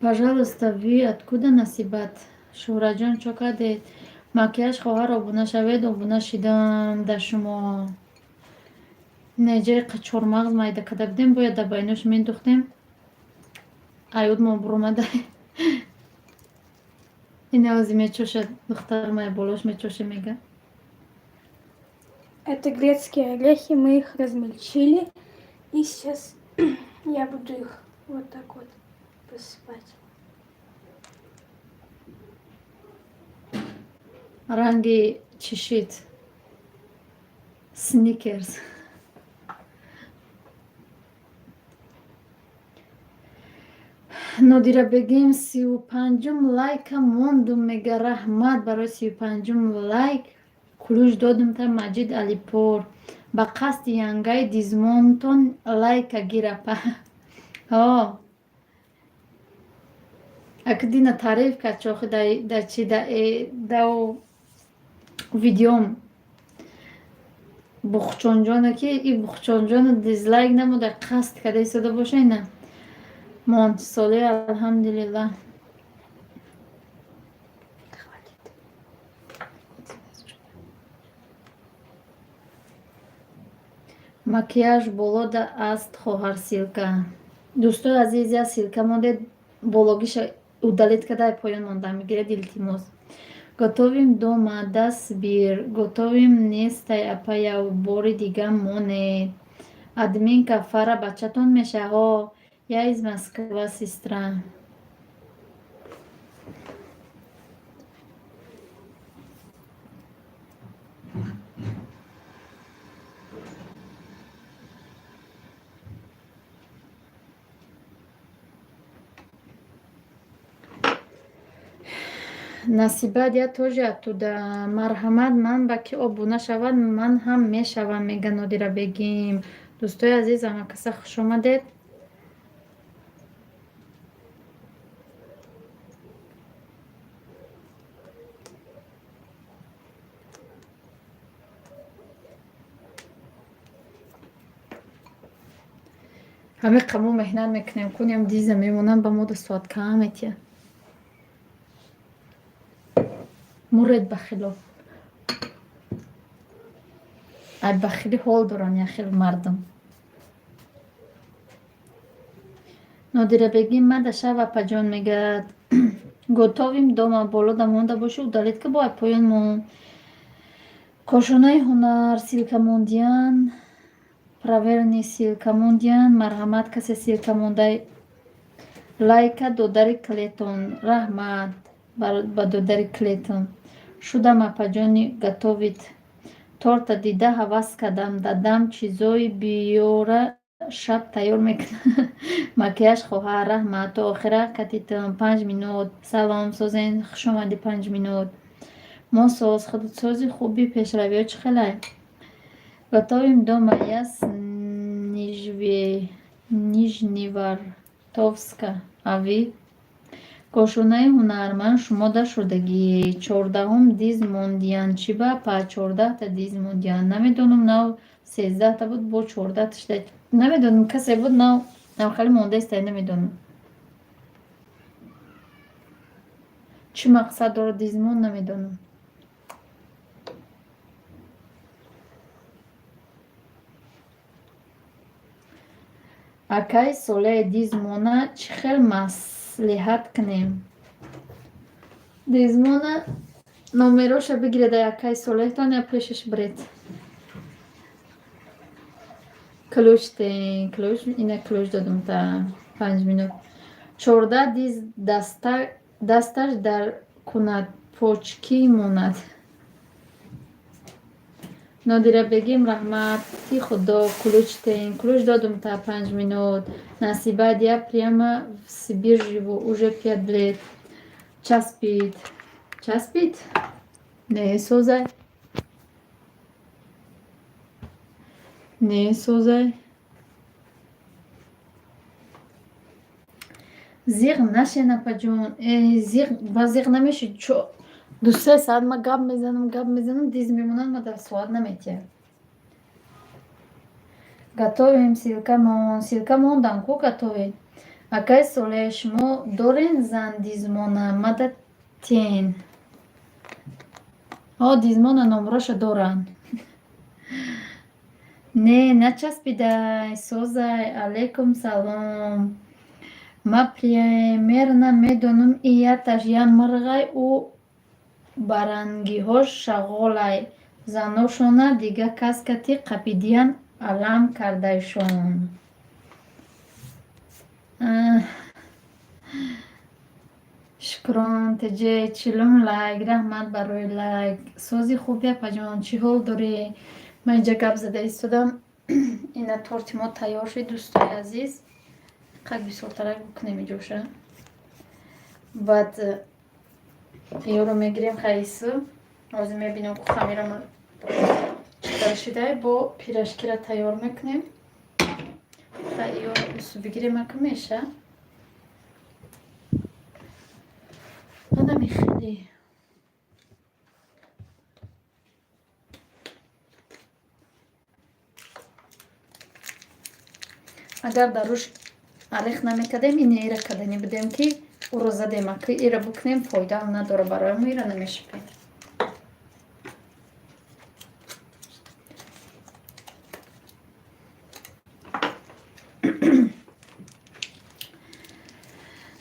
Пожалуйста, вы откуда, Насибат? Шӯҳраҷон, чо кардед? Макияж, хоҳар, обуна шавед. Обуна шидам дар шумо. Неҷаи чормағз майда карда будем, бояд дар байнош мендухтем. Аюд мо буромада. Ин мечошад духтар, мая болош мечоша, мега. Это грецкие орехи, мы их размельчили. И сейчас я буду их вот так вот посыпать. Ранги чишид? Сникерс. Нодира Бегим, 35-ум лайка мондум, мега. Раҳмат барои 35-ум лайк. Ключ додум та Маҷид Алипур. Ба қасди янгаи дизмонтон лайка гирапа. Ҳо, аки дина таъриф кард чохи да чи да дау видеом бухчонҷона, ки и бухчонҷона дизлайк намуда, қасд карда истода боша. Ина монд соли, алҳамдулиллаҳ. Хватит. Макияж болода аст, хоҳар, ссылка. Дӯстои азиз, я ссылка мондед, бологиша удалить карда, поён монда мегиред, илтимос. Готовим дома, дастбир готовим нестай, апая, бори дига монед. Админка, фара бачатон меша? Ҳо, я из Москва, сестра. Насибат, я тоже оттуда. Марҳамат, ман ба ки обуна шавад, ман ҳам мешавам, мега Нодира Бегим. Дӯстои азиз, ҳамакаса хушомадед. Ҳамин мо меҳнат мекунем, кунем, диза мемонанд, ба мо да соат кам метиҳад. Муред бахило. Ай бахилӣ ҳол доранд яхел мардум. Нодира Бегим, мада шав, апаҷон, мегӯяд. Готовим дома, болода монда бошӣ, удалить ка, бо ай поён мон. Кошонаи ҳунар, ссылка мондиян, проверенный ссылка мондиян. Марҳамат, касе ссылка мондай, лайка додари клетон, раҳмат ба додари клетон. Шудам, апаҷони, готовить. Торта дида ҳавас кардам, дадам чизои биёра, шаб тайёр мекунад. Макияж, хоҳар, раҳмат. То охира катитам 5 минут. Салом, созен, хушомадӣ, 5 минут. Мо соз, худсози хуби, пешравиҳо чӣ хелай? Готовим дома, я с Нижневартовска, а вы? Кошонаи ҳунарманд, шумо дашудагӣ. 14-ум диз мондиян, чӣ ба па 14-та диз мондиян? Намедонам, нав 13-та буд, бо 14-та шуда. Намедонам, касе буд, нав навхали мондаистай, намедонам. Чӣ мақсад дорад дизмон, намедонам. Акай Солеҳ, дизмона чӣ хел маслиҳат кунем? Дизмона номероша бигиред ай акай Солеҳтон, я пешаш биред. Ключ тен, ключ, ина ключ додум та 5 минут. 14 диз дасташ дар кунад, почкӣ монад. Нодира Бегим, раҳмати худо, ключ тен, ключ додум та 5 минут. Насибат, я прямо в Сибирь живу, уже 5 лет. Часпид. Часпид? Не созай. Не созай. Зиғ нашен, апаҷон. Э, зиғ ба зиғ намеши. 2-3 саат ма гап мезанам, гап мезанам, диз мемонад, ма дар соат наметиҳад. Готовим, ссылка мон, ссылка мондан ку, готовим. Акай Солеҳ, шумо дорен зан дизмона, мада тен. О, дизмона номроша доранд. Не, начаспидай, созай, алейкум салом. Ма примерно медонам, и яташ я мырғай, ӯ барангиҳош шағолай. Заношона дига кас кати қапидиян, алам кардайшон. Шукрон, теҷе, 40-ум лайк, раҳмат барои лайк. Сози хуби, апаҷон, чӣ ҳол дорӣ? Ман инҷа гап зада истодам. Ина торти мо тайёр шуд, дӯстои азиз. Қак бисёртарак бикунем иҷоша. Баъд ёро мегирем хаису. Ҳозир мебинем, ку хамирама чӣ хел шудай, бо пирожкира тайёр мекунем. Ёро усу бигирем, ака меша. Анами хеле. Агар дар рӯш арех намекардем, ин ира кардани будем, ки ӯро задем, ака ира бикунем, фоидаам надора барои мо, ира намешипем.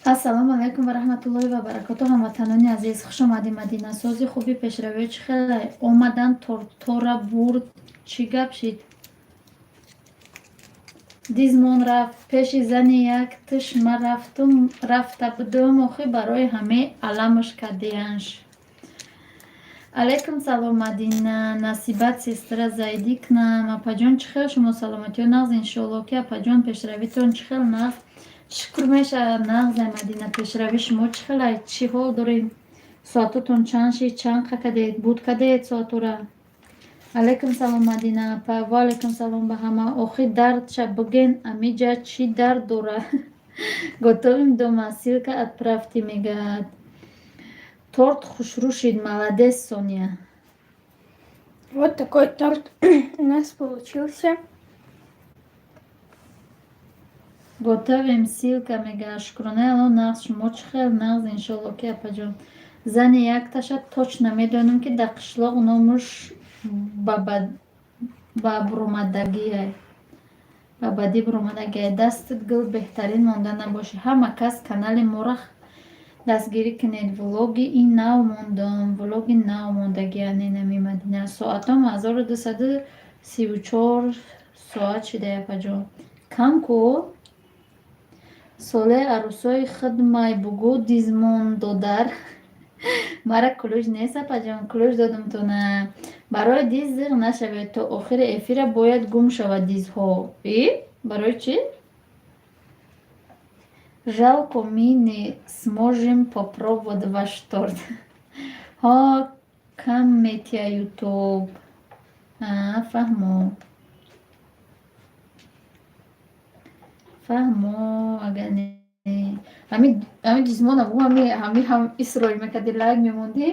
Ассалому алайкум ва раҳматуллоҳи ва баракоту, ҳамватанони азиз, хушомадӣ, Мадина. Сози хуби, пешравиҳо чӣ хеле? Омадан тортора бурд, чӣ гап шид? Дизмон рафт пеши зани як тиш, ма рафтум, рафта будум, охи барои ҳаме аламаш кардиянш. Алайкум салом, Мадина. Насибат, сестра, зайди к нам. Апаҷон, чӣ хел шумо, саломатиё нағз, иншоалло ки. Апаҷон, пешравитон чӣ хел, нағз? Шукр мешавад, нағзай, Мадина. Пешрави шумо чӣ хелай, чӣ ҳол дорем? Соатотон чанд шид, чанд қа кадед, буд кадед соатора? Алайкум салом, Мадина апа. Ва алайкум салом ба ҳама. Охи дардша биген, амиҷа чӣ дард дора? Готовим дома, ссылка отправьте, мегӯяд. Торт хушрӯ шид, молодец, Соня. Вот такой торт у нас получился. Готовим, ссылка, мегӯяд. Шукронаи Алло, нағз. Шумо чӣ хел? Нағз, иншолло ки, апаҷон. Зани якташа точно медонам, ки дар қишлоқ номуш ба бадӣ буромадагиай. Дастат гул, беҳтарин, монда набошӣ. Ҳама кас канали моро дастгирӣ кунед. Влоги ин нав мондам, влоги нав мондагия ненами Мадина. Соатом 1234 соат шида, апаҷон. Кам ку? Соле арӯсои худ май бугӯ, дизмон додар. Мара ключ нест, апаҷон, ключ додумтона. Барои диз зиғ нашавед, то охири эфира бояд гум шавад дизҳо. И? Барои чӣ? Жалко, мы не сможем попробовать ваш торт. Ҳо, кам метия Ютуб. А, фаҳмо. Фаҳмо, агар не. Ҳамин дизмона бугӯ, ҳами ҳам исроил мекарди, лайк мемондӣ,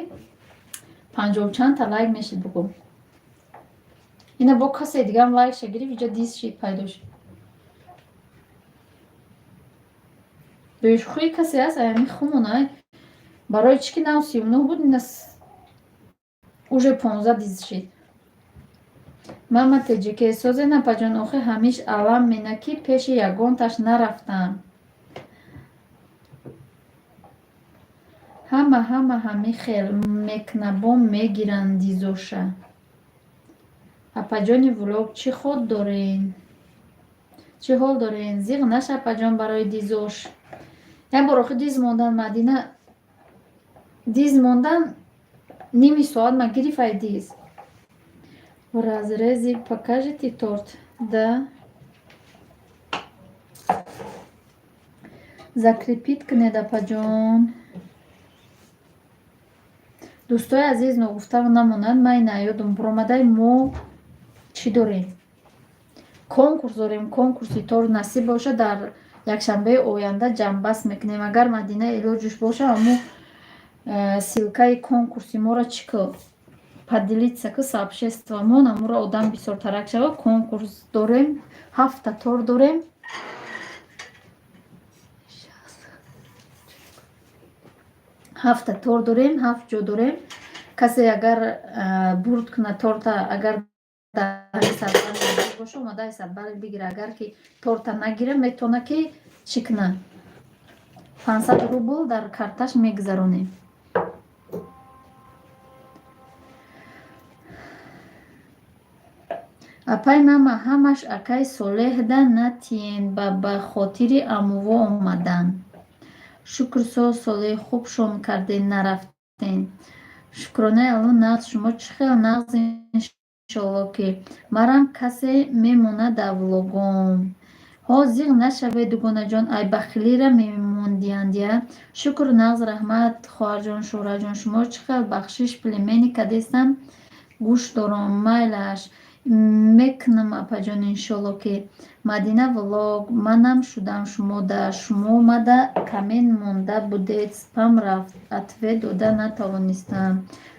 панҷоҳу чандта лайк мешид, бугӯ. Ина бо касе дигарам лайкша гирифт, иҷа диз шид, пайдо шид. Бешухии касе аст, ами хумона. Барои чӣ ки нав 39 буд, ина уже 15 диз шид. Мама теҷике созе напаҷон, охи ҳамиш алам мена, ки пеши ягонташ нарафтам. Ҳама ҳама ҳами хел мекнабом мегиранд дизоша. Апаҷони влог чӣ ход дорен? Чӣ ҳол дорен? Зиғ наша, апаҷон, барои дизош. Як бор охи диз мондан, Мадина, диз мондан ними соат ма гирифт ай диз. В разрезе покажете торт? Да. Закрепить кунед, апаҷон. Дӯстои азиз, ногуфта намонад, ман наёдум буромадай, мо чӣ дорем? Конкурс дорем, конкурси торт. Насиб боша, дар якшанбеи оянда ҷамъбаст мекунем. Агар Мадина илоҷуш боша, аммо ссылкаи конкурси моро чӣ ку, поделиться ку сообществомон, амуро одам бисёртарак шава. Конкурс дорем, ҳафта торт дорем. Ҳафта торт дорем, ҳафт ҷо дорем. Касе агар бурд кунад торта, агар дар садбарг боша, омада садбарг бигира. Агар ки торта нагира, метавона ки чӣ кунад? 500 рубл дар карташ мегузаронем. Апай мама, ҳамаш акай Солеҳда натиен, ба хотири амуво омадан. Шукр, соз, Солеҳ, хуб шом карден, нарафтен. Шукронаи Алло, нағз. Шумо чӣ хел? Нағз, иншолло ки. Марам касе мемонад дар влогом. Ҳо, зиғ нашавед, дугонаҷон, ай бахилира мемондиянд я. Шукр, нағз, раҳмат, хоҳарҷон, шӯҳратҷон. Шумо чӣ хел? Бахшиш, племянник кадестам, гӯш дором, майлаш. Мекунам, апаҷон, иншолло ки. Мадина влог, манам шудам шумода. Шумо омада коммент монда будед, спам рафт, ответ дода натавонистам.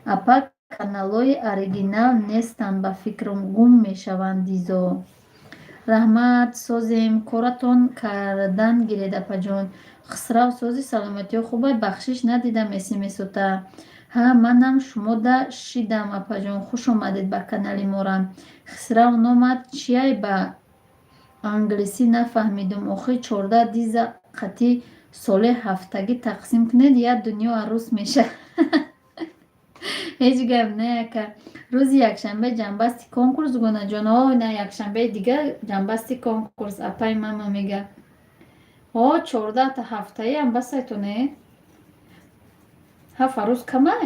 Апа, каналҳои оригинал нестанд, ба фикрам, гум мешаванд дизо. Раҳмат, созем, коратон кардан гиред, апаҷон. Хусрав, сози, саломатиҳо хубай? Бахшиш, надидам смсота. Ҳа, манам шумода шидам, апаҷон, хуш омадед ба канали мора. Хусрав, номат чияй, ба англисӣ нафаҳмидум. Охи 14 диза қатӣ Солеҳ ҳафтагӣ тақсим кунед, як дунё арӯс мешавад. Ҳеҷ гап не, ака. Рӯзи якшанбе ҷамъбасти конкурс, дугонаҷон. О, на, якшанбеи дига ҷамъбасти конкурс, апаи мама мега. О, 14та ҳафтаиам басайтон, е? Ҳафт арӯз камай?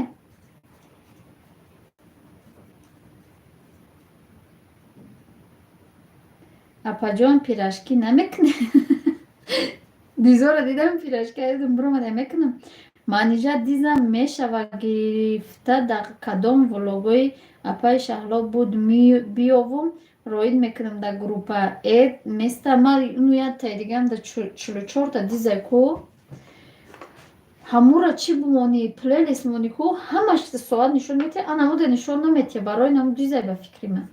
Апаҷон, пирожки намекунед? Дизора дидам, пирожки аёдам биромада, мекунам. Манижа, дизам мешава гирифта, дар кадом влогои апаи Шаҳло буд, биёвум, роид мекунам дар группа. Э, места ма ну яктаи дигам да 44-та дизай ку, ҳамура чӣ бумонӣ, плейлист монӣ ку, ҳамаш соат нишон метиҳад, анамуда нишон наметиҳад. Барои наму дизай, ба фикри ман,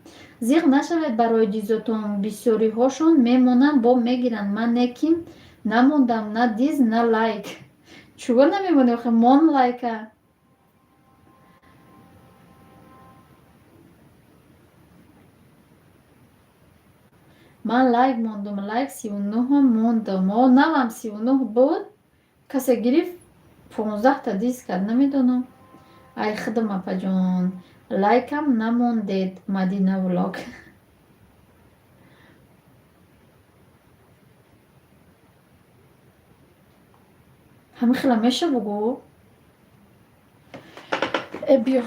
зиқ нашавед барои дизотон, бисёриҳошон мемонанд, бо мегиранд. Ман неким намондам на диз, на лайк. Чуго намемонӣ охе? Мон лайка. Ман лайк мондум, лайк 39-ум мондум. О, навам 39 буд, касе гирифт, 15-та диз кард, намедонам. Ай худам, апаҷон, лайкам намондед. Мадина влог. Ҳамин хела меша, бугӯ. Э, биё,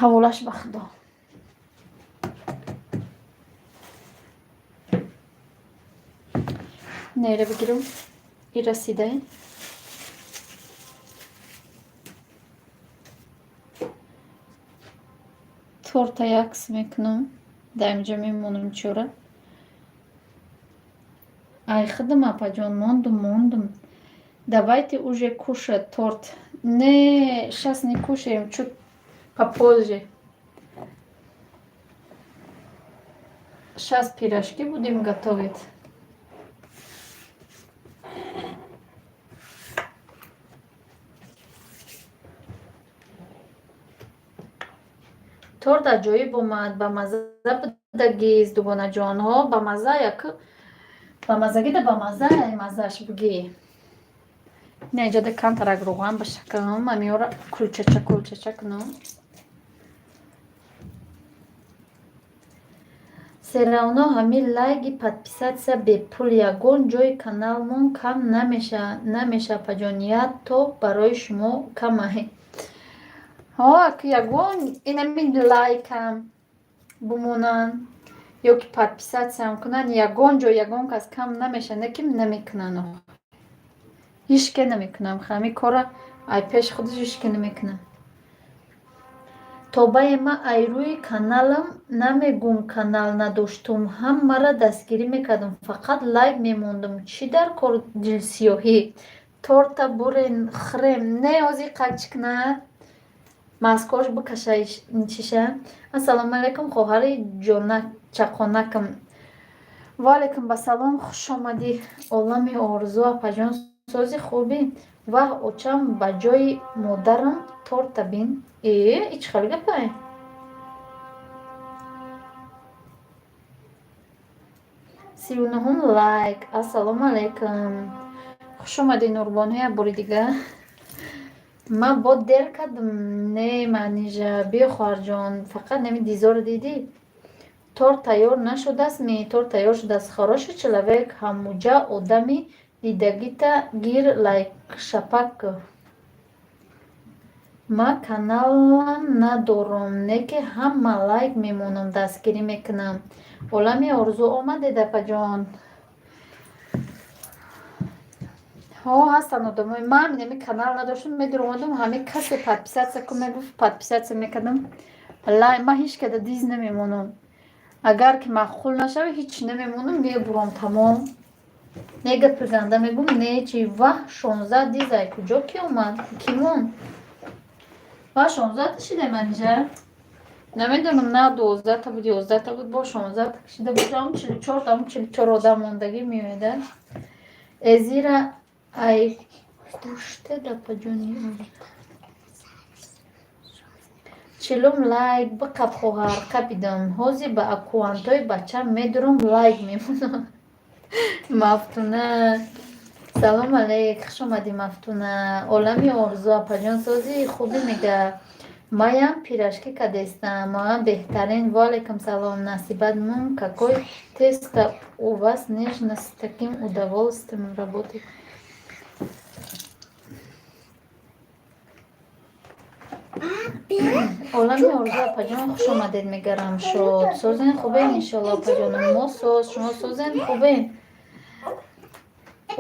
ҳаволаш ба худо. Нера бигирам, и расидай. Торта якс мекунам, дар инҷа мемонам чора. Ай худам, апаҷон, мондум, мондум. Давайте уже кушать торт. Не, сейчас не кушаем, чуть попозже. Сейчас пирожки будем готовить. Торт аҷоиб омад, ба мазза будагист, дугонаҷонҳо, ба мазза як ба маззагида, ба мазза маззаш бугӣ. Ина иҷода камтарак рӯған башакам, амиёра кулчача кулчача кунам. Всё равно ҳамин лайки подписаться бепул, ягон ҷои каналмон кам намеша, апаҷон, як то барои шумо камай. Ҳо, ягон инамин лайкам бумонанд ё ки подписаться м кунанд, ягон ҷо ягон кас кам намеша, не ки намекунанд, ҳичке намекунам. Ҳамин кора ай пеши худаш ҳичке намекунад. Тобае, ма ай рӯи каналам намегум, канал надоштум, ҳамаро дастгирӣ мекардам, фақат лайк мемондум. Чӣ дар кор дилсиёҳӣ? Торта бурен, хӯрем. Не, ҳозир қачӣ кунад, маскош бикаша чиша. Ассалому алайкум, хоҳари чақонакам. Ваалайкум басалом, хуш омадӣ, Олами Орзу. Апаҷон, сози, хубӣ? Ваҳ, очам ба ҷои модарам торта бин. Э, и чӣ хел гапай? 39-ум лайк. Ассалому алайкум, хуш омадӣ, Нурбону, як бори дигар. Ман бо дер кардам. Не, Манижа, биё, хоҳарҷон, фақат нами дизоро дидӣ? Торт тайёр нашудастми? Торт тайёр шудааст. Хороший человек, ҳамуҷа одами дидагита гир, лайкшапак. Ман каналам надорам, не ки ҳама лайк мемонам, дастгирӣ мекунам. Олами Орзу, омадед, апаҷон. Ҳо, ҳастанд одамои, ман ҳамин канал надоштам, медуромадам, ҳамин касе подписаться кун мегуфт, подписаться мекардам. Ман ҳеҷ када диз намемонам. Агар ки маъқул нашава, ҳеҷ намемонам, мебурам, тамом. Не гапи ганда мегӯм, не чи. Ваҳ, 16 дизай, куҷо ки омад, кӣ монд? Ва 16-та шидай, Манижа? Намедонам, на 12-та буд, 11-та буд, бо 16-та шида буд, ам 44-та, ам 44 одам мондагӣ меояда. Эзира ай куштед, апаҷони. 40-ум лайк биқаб, хоҳар, қапидам. Ҳозир ба аккаунтҳои бачам медурам, лайк мемонам. Мафтуна, салом алейк, хуш омадӣ, Мафтуна. Олами Орзу, апаҷон, сози, хубӣ? Мега, маям пирожки кадестам, маам беҳтарин. Ваалайкум салом, насибат мум. Какой тесто у вас нежно, с таким удовольствием работает. Олами Орзу, апаҷон, хуш омадед, мегарам шод. Созен, хубен? Иншолло, апаҷонам, мо соз, шумо созен, хубен?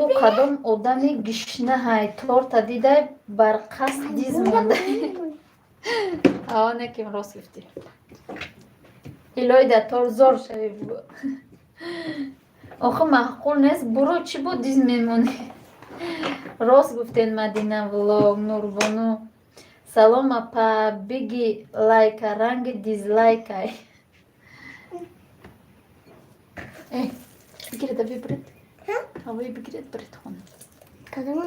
Ӯ кадом одами гишнаҳай, торта дидай, бар қасд диз мондай. Неким рост гуфтӣ. Илоҳи дар тор зор шавӣ бугӯ. Охи маъқул нест, буро чӣ бо диз мемонӣ? Рост гуфтед, Мадина влог, Нурбону. Салом, апа, биги лайка, ранги дизлайкай. Э, бигиред, ави биред. Ҳавои бигиред, биред хона. Кадома?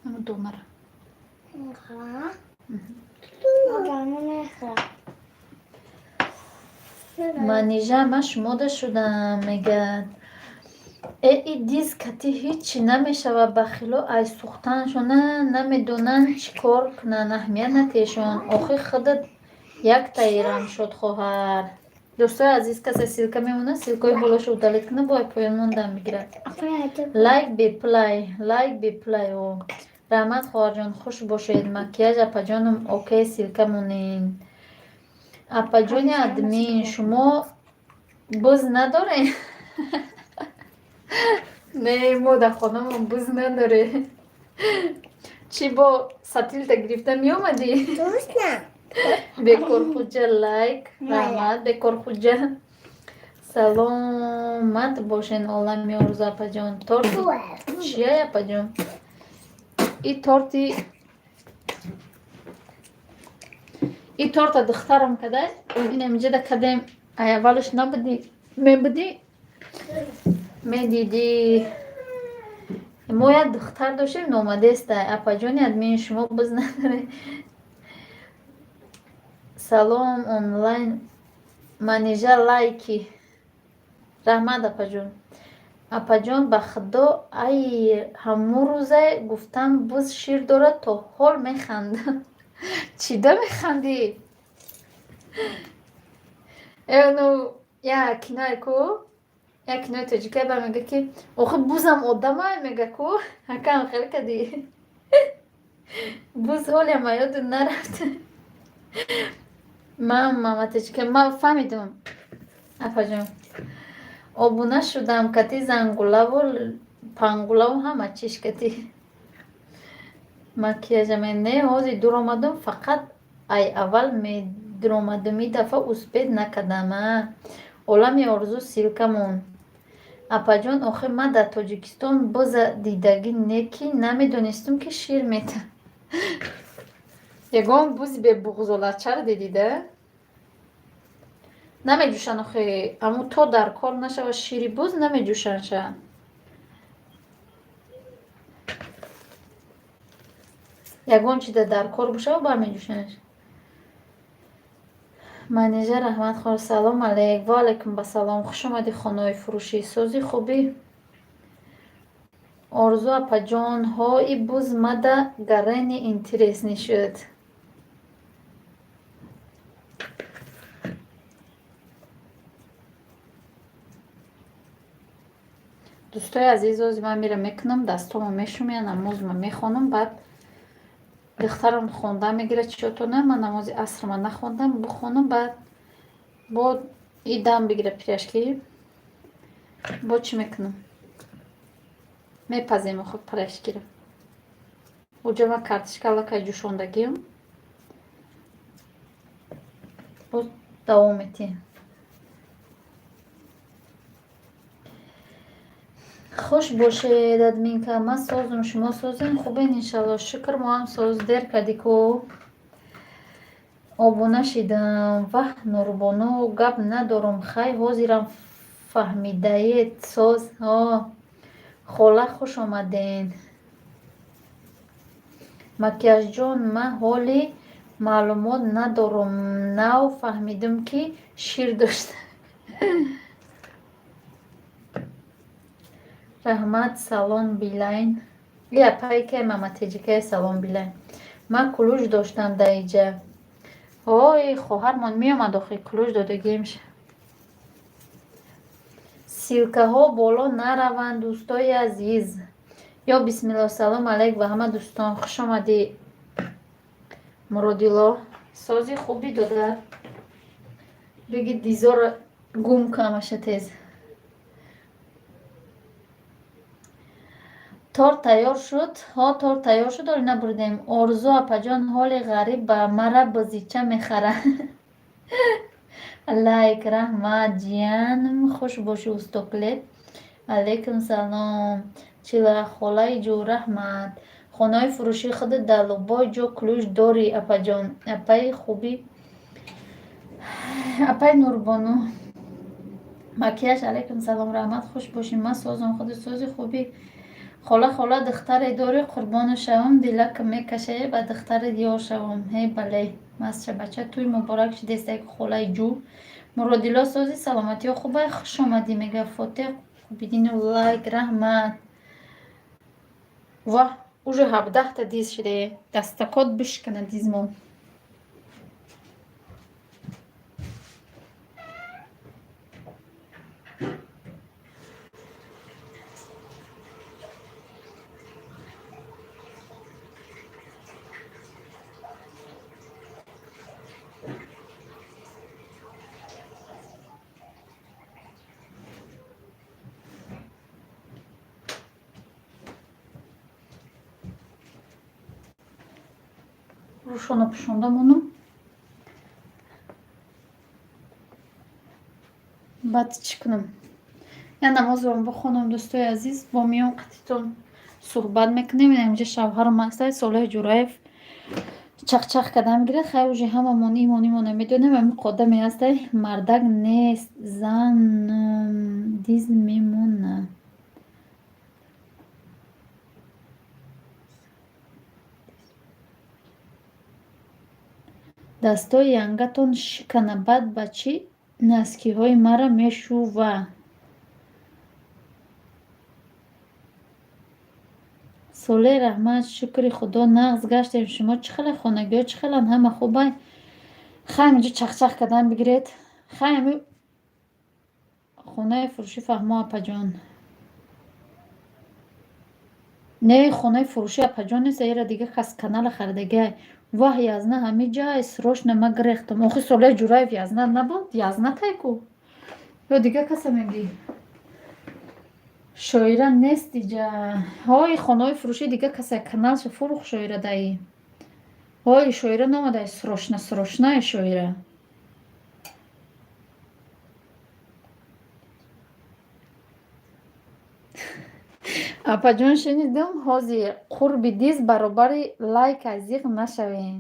Ама донара. Манижа, ман шумода шудам, мегӯяд. Э, и диз кати ҳичи намешавад, бахило ай сӯхтаншона намедонанд чӣ кор кунанд, аҳамият натешон. Охи худат яктаи рамшод хоҳар. Дӯстои азиз, касе ссылка мемонад, ссылкаҳои болошо удалить кунад, бояд поён мондан бигирад. Лайк беплай, лайк беплай. О, раҳмат, хоҳарҷон, хуш бошед. Макияж апаҷоном, окей, ссылка монед. Апаҷони админ, шумо буз надоред? Не, мо дар хонамон буз надорем. Чӣ бо сатилта гирифта меомадӣ? Бекорхуҷа лайк, раҳмат, Бекорхуҷа. Саломат бошен, олами орзу апаҷон. Торти чияй, апаҷон? И торти, и торта духтарам кадай. Ин амиҷада кадем, ай аввалаш набудӣ, мебудӣ, медидӣ. Мо як духтар доштем, номадестай. Апаҷони админ, шумо буз надоред? Салом, онлайн Манижа лайки. Раҳмат, апаҷон. Апаҷон, ба худо, ай ҳамун рӯзе гуфтам буз шир дорад, то ҳол механдам. Чида механдӣ? Э, ну як киное ку, як кинои тоҷикае ба мега, ки охи бузам одамай, мега ку, ҳакам хел кадӣ. Буз ҳолиам ёду нарафт. Ман маматаҷика ман фаҳмидам, апаҷон. Обуна шудам кати зангулаву пангулаву ҳама чиш кати. Макияжаме не, ҳозир дур омадум, фақат ай аввал медуромадум, ин дафъа успеть накардам. А олами орзу ссылка мон. Апаҷон, охир ман дар Тоҷикистон буза дидагӣ не, ки намедонистум, ки шир метаҳад. Ягон бузи бебуғзолачаро дидида? Намеҷӯшанд охи, аммо то дар кор нашавад шири буз, намеҷӯшандша. Ягон чида дар кор бошава, бармеҷӯшандш. Манижа, раҳмат, хор. Салом алейк. Ва алайкум басалом. Хуш омадӣ хонаҳои фурӯшӣ. Сози, хубӣ? Орзу апаҷон, ҳои буз мада гарени интересный шуд. Дӯстои азиз, ози ман мира мекунам, дастҳомо мешумя, намозма мехонам, баъд духтарам хонда мегирад чиётона. Ман намози асрма нахондам, бихонам, баъд бо и дам бигира пиряшки. Бо чӣ мекунам? Мепазем охир пиряшкиро. Уҷа ман картишка аллакай ҷӯшондагиам. Боз давом метиҳем. Хуш бошед, админка. Ман созум, шумо созем, хубен, иншалло. Шукр, мо ҳам соз. Дер кардӣ ку. Обуна шидам. Ваҳ, Нурбону, гап надорум, хай ҳозирам фаҳмидаед, соз. О, хола, хуш омаден. Макияжҷон, ман ҳоли маълумот надорум, нав фаҳмидум, ки шир дошта. Раҳмат, салон Билайн. И апае ки маматеҷикае, салон Билайн. Ман кулуш доштам дар иҷа. Ой, хоҳармон меомад охи, кулуш додагиемш. Ссылкаҳо боло нараванд, дӯстои азиз. Ё бисмилло, салом алайк ба ҳама дӯстон. Хуш омадӣ, Муродило. Сози, хубӣ, додар? Биги дизора гум кун ҳамаша тез. Торт тайёр шуд? Ҳо, торт тайёр шуд, оли набуридем. Орзу апаҷон, ҳоли ғариб ба мара бозича мехара. Лайк, раҳмат, ҷиянм, хуш бошӣ, устоклет. Алайкум салом. Чилахолаи ҷӯ, раҳмат. Хонаҳои фурӯшии худат дар любой ҷо ключ дорӣ, апаҷон. Апаи хубӣ, апаи Нурбону. Макияж, алайкум салом, раҳмат, хуш бошӣ. Ман созам, худат сози, хубӣ. Хола, хола, духтаре дорӣ, қурбону шавам, дилакам мекашае, ба духтарат ёр шавам. Ҳе, бале, мастша бача, тӯй муборак шидестак, холаи ҷӯ. Муродило, сози, саломатиҳо хубай, хуш омадӣ, мега Фотеҳ Хубидинов. Лайк, раҳмат. Ва уже 17-та диз шидае, дастакот бишкана дизмон. Рӯшона пӯшонда монум. Баъд чӣ кунам? Я намозро бихонам, дӯстои азиз, бо миён қатитон суҳбат мекунем. Инҷа шавҳарам ҳастай, Солеҳ Ҷураев, чахчах карда мегирад. Хай, уже ҳамамон имон имона медонем, ами қодаме ҳастай, мардак нест, зан диз мемонад. Дастои янгатон шикана, баъд ба чӣ носкиҳои мара мешува? Солеҳ, раҳмат, шукри худо, нағз гаштем. Шумо чӣ хеле, хонагиҳо чӣ хеланд, ҳама хубай? Хай, инҷо чахчах кардан бигиред. Хай, ами хонаи фурӯшӣ фаҳмо, апаҷон. Не, хонаи фурӯшӣ апаҷон нест, ера дига кас канала харидагиай. Ваҳ, язна ҳамиҷай, срочно ма гирехтам. Охи, Солеҳ Ҷураев язна набуд? Язна тай ку? Ё дига каса мегӣ? Шоира нест иҷа. Ҳои, хонаҳои фурӯшӣ дига каса каналша фурӯх, шоира даи. Ҳои, шоира номадай, срочно, срочно шоира. Апаҷон, шунидум, ҳозир қурби диз баробари лайка, зиқ нашавем.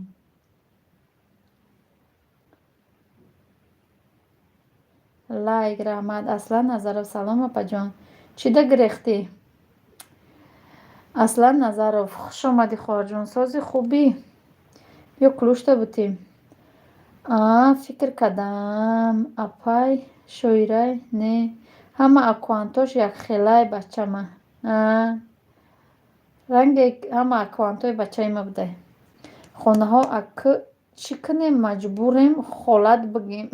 Лайк, раҳмат. Аслан Назаров, салом, апаҷон. Чӣ да гирехтӣ? Аслан Назаров, хуш омадӣ, хоҳарҷон, сози, хубӣ? Ё ключта бутӣ? А, фикр кардам, апай шоирай, не, ҳама аккаунтош якхелай бачама. Ранге ҳама аккаунтҳои бачаи ма будай. Хонаҳо ак чӣ кунем, маҷбурем холат бигем.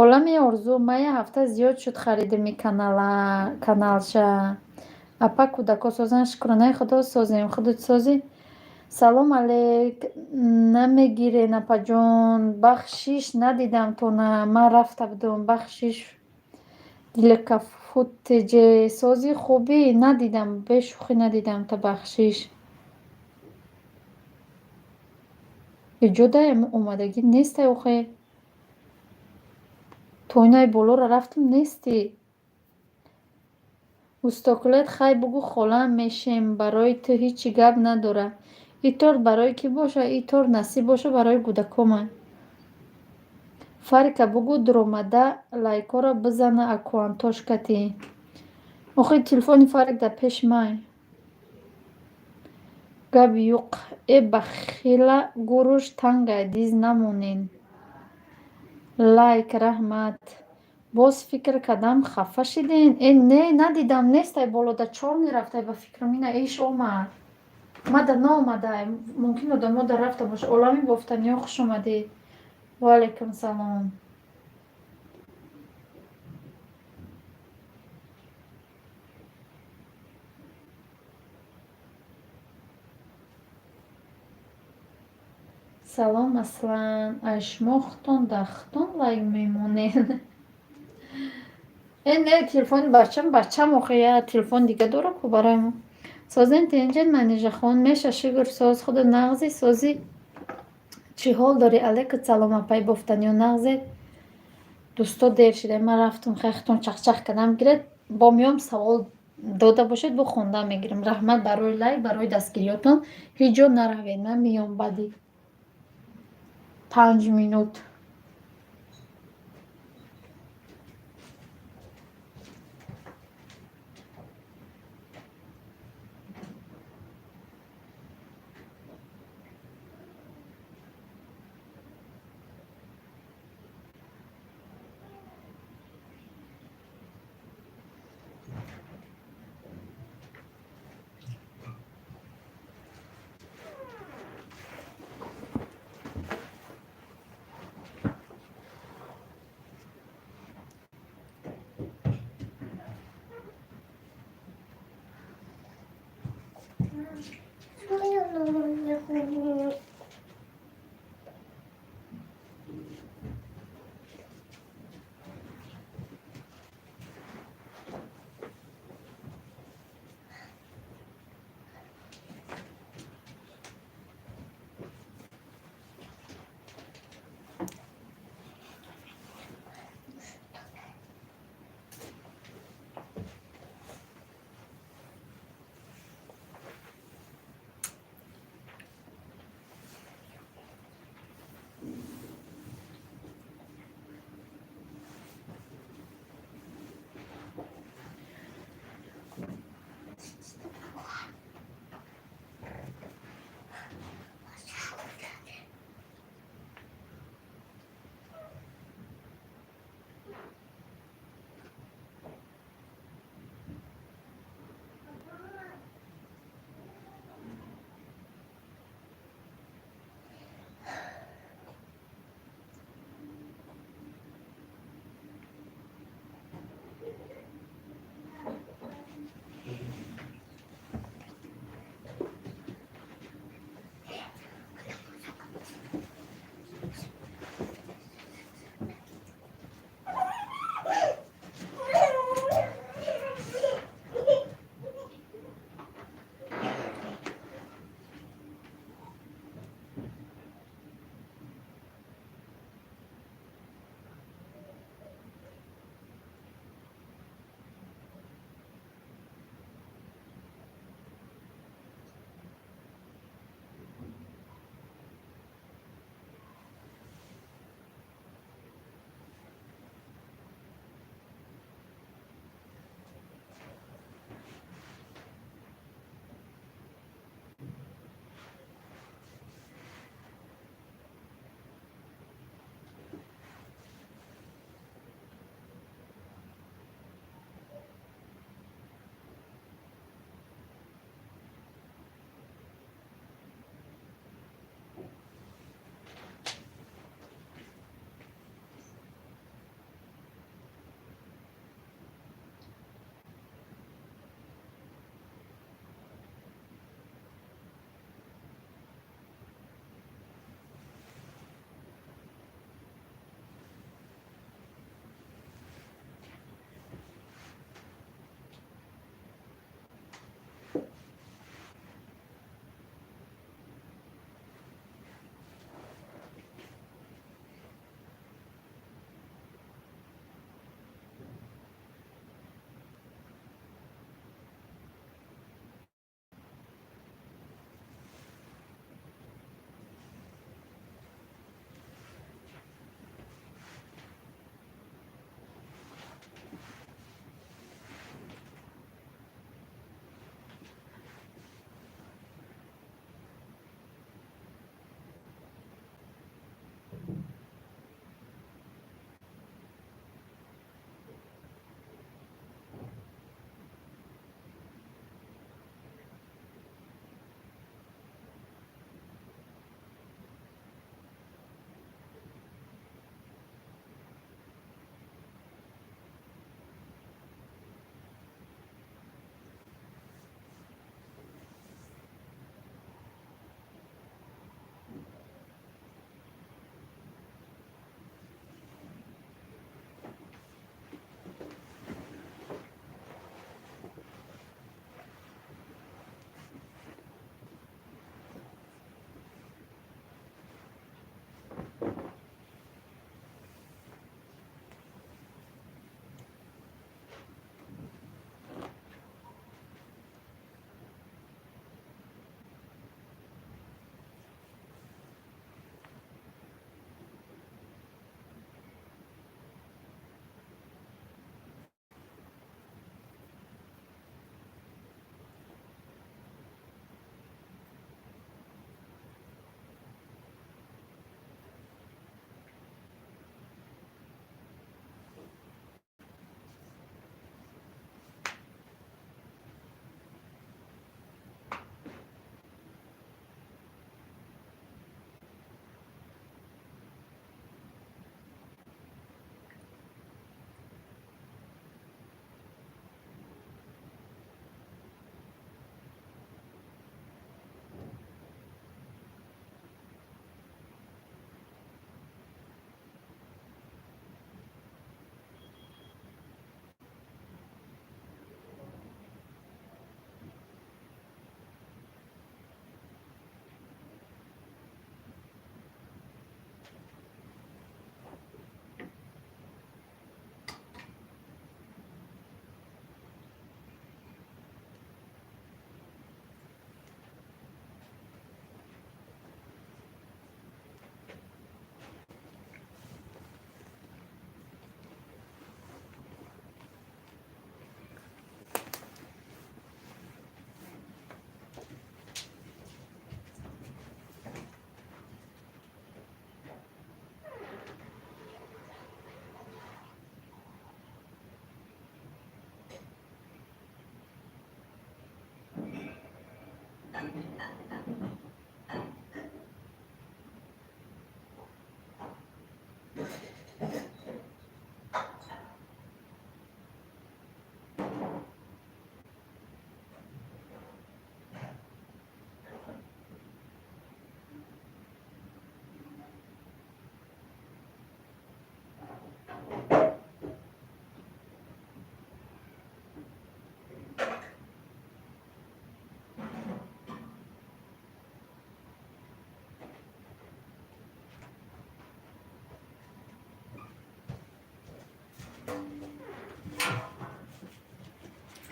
Олами орзу, ма як ҳафта зиёд шуд харидими каналша. Апа, кӯдако созанд? Шукронаи худо, созем. Худат созӣ? Салом алейк, намегирен, апаҷон, бахшиш, надидам тона, ман рафта будум, бахшиш. Дилакафутеҷе, сози, хубӣ? Надидам, бешӯхӣ надидам та, бахшиш. Иҷодаем омадагӣ нестай охе. Тойнаи болоро рафтум, нестӣ. Устокулет, хай бугӯ, холаам мешем, барои ту ҳичи гап надора. И торт барои кӣ боша? И торт насиб боша, барои кӯдакома. Фарика бугӯ, дуромада лайкҳоро бизана аккаунтош кати. Охи, телефони Фарик дар пеши май. Гап юқ. Э, бахила гуруш тангай, диз намонен. Лайк, раҳмат. Боз фикр кардам, хафа шиден. Э, не, надидам, нестай болода, чор мерафтай ба фикрам, ина иш омад. Мада наомадай, мумкин одамо да рафта боша. Олами бофтаниҳо, хуш омадед. Ва алайкум салом. Салом, Аслан. Ай шумо худтон дар худтон лайк мемонед? Э, не, телефони бачам, бачам охи я телефон дига дора ку барои мо. Созен тинҷен, Манижахон, меша, шукр, соз, худо нағзи, созӣ, чӣ ҳол дорӣ? Алейкум салом, апай бофтаниё, нағзе? Дӯсто, дер шида, ман рафтум, хай худтон чахчах кардам гиред, бо меём, савол дода бошед, бо хонда мегирам. Раҳмат барои лайк, барои дастгириётон. Ҳеҷ ҷо наравед, ман меём баъди 5 минут.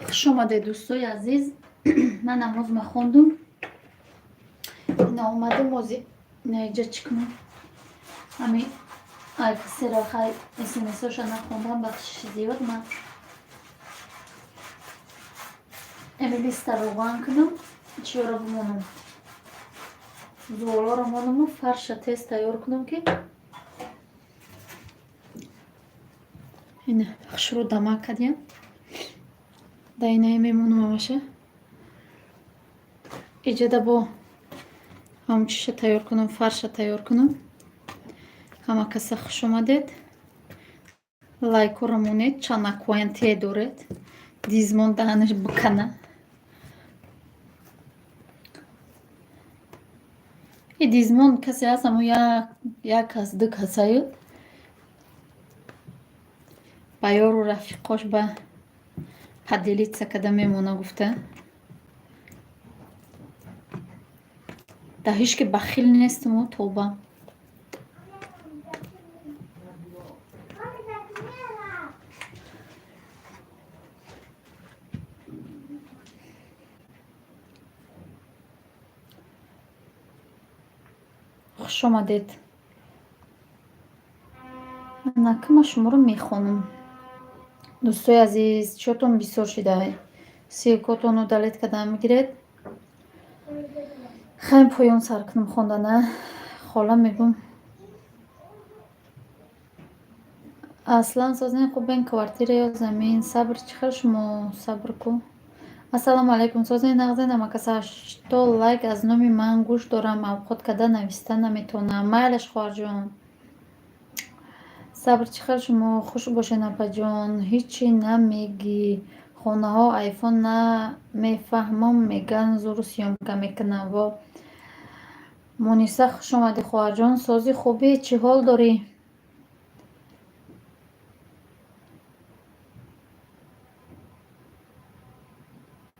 Хуш омадед, дӯстои азиз. Ман намоз мехондум, ина омадам. Ози наиҷа чӣ кунам? Ами айксера хай, смсоша нахондам, бахшиши зиёд. Ман эми листа равған кунам, чиёро бимонам, зуолоро монаму фарша тез тайёр кунам, ки ина хушрӯ дамак кардиям. Да инаи мемонам ҳамаша. Иҷода бо ҳамчиша тайёр кунам, фарша тайёр кунам. Ҳама каса хуш омадед. Лайкоро монед, чанакоян те доред, дизмон даҳанаш бикана. И дизмон касе ҳаст, амо як кас, ду касаю ба ёру рафиқош ба поделиться када мемона гуфта. Да ҳеҷ ки бахил нестиму, тоба. Хуш омадед. Анака ман шуморо мехонам. Дӯстои азиз, чиётон бисёр шида, ссылкотонро удалить кардан мегиред. Хайм, поён сар кунам хондана. Хола мегӯм, аслан созен хубен, квартира ё замин? Сабр, чӣ хел шумо, сабр ку. Ассалому алайкум, созен, нағзен амакаса. 80 лайк аз номи ман. Гӯш дорам, авқот када нависта наметавонам. Майлаш, хоҳарҷон. Сабр, чӣ хел шумо, хуш бошед, апаҷон. Ҳичи намегӣ, хонаҳо айфон намефаҳмам, меган зур съёмка мекунам во. Муниса, хуш омадӣ, хоҳарҷон. Сози, хубӣ, чӣ ҳол дорӣ?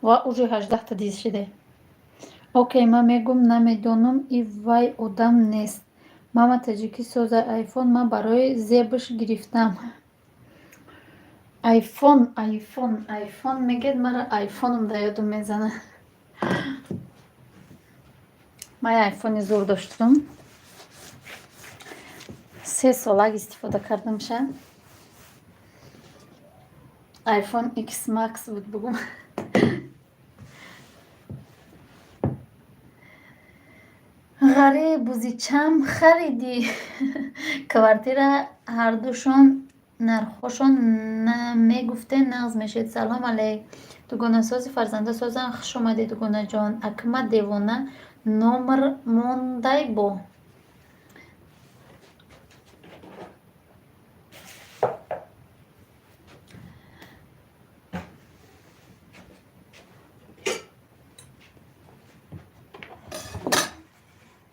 Ва уже 18-та диз шиде. Окей, ман мегӯм, намедонам, и вай одам нест. Мама таҷикӣ соза. Айфон ман барои зебш гирифтам. Айфон, айфон, айфон мегӯяд, мара айфоном дар ёдам мезанад. Ман айфони зур доштум, 3 солак истифода кардамша. Айфон X Max буд бугум. Ғариб, бузичам харидӣ? Квартира ҳардушон нархҳошон намегуфте, нағз мешед. Салом алейк, дугонасози фарзанда созан. Хуш омадӣ, дугонаҷон. Акма девона номр мондай бо.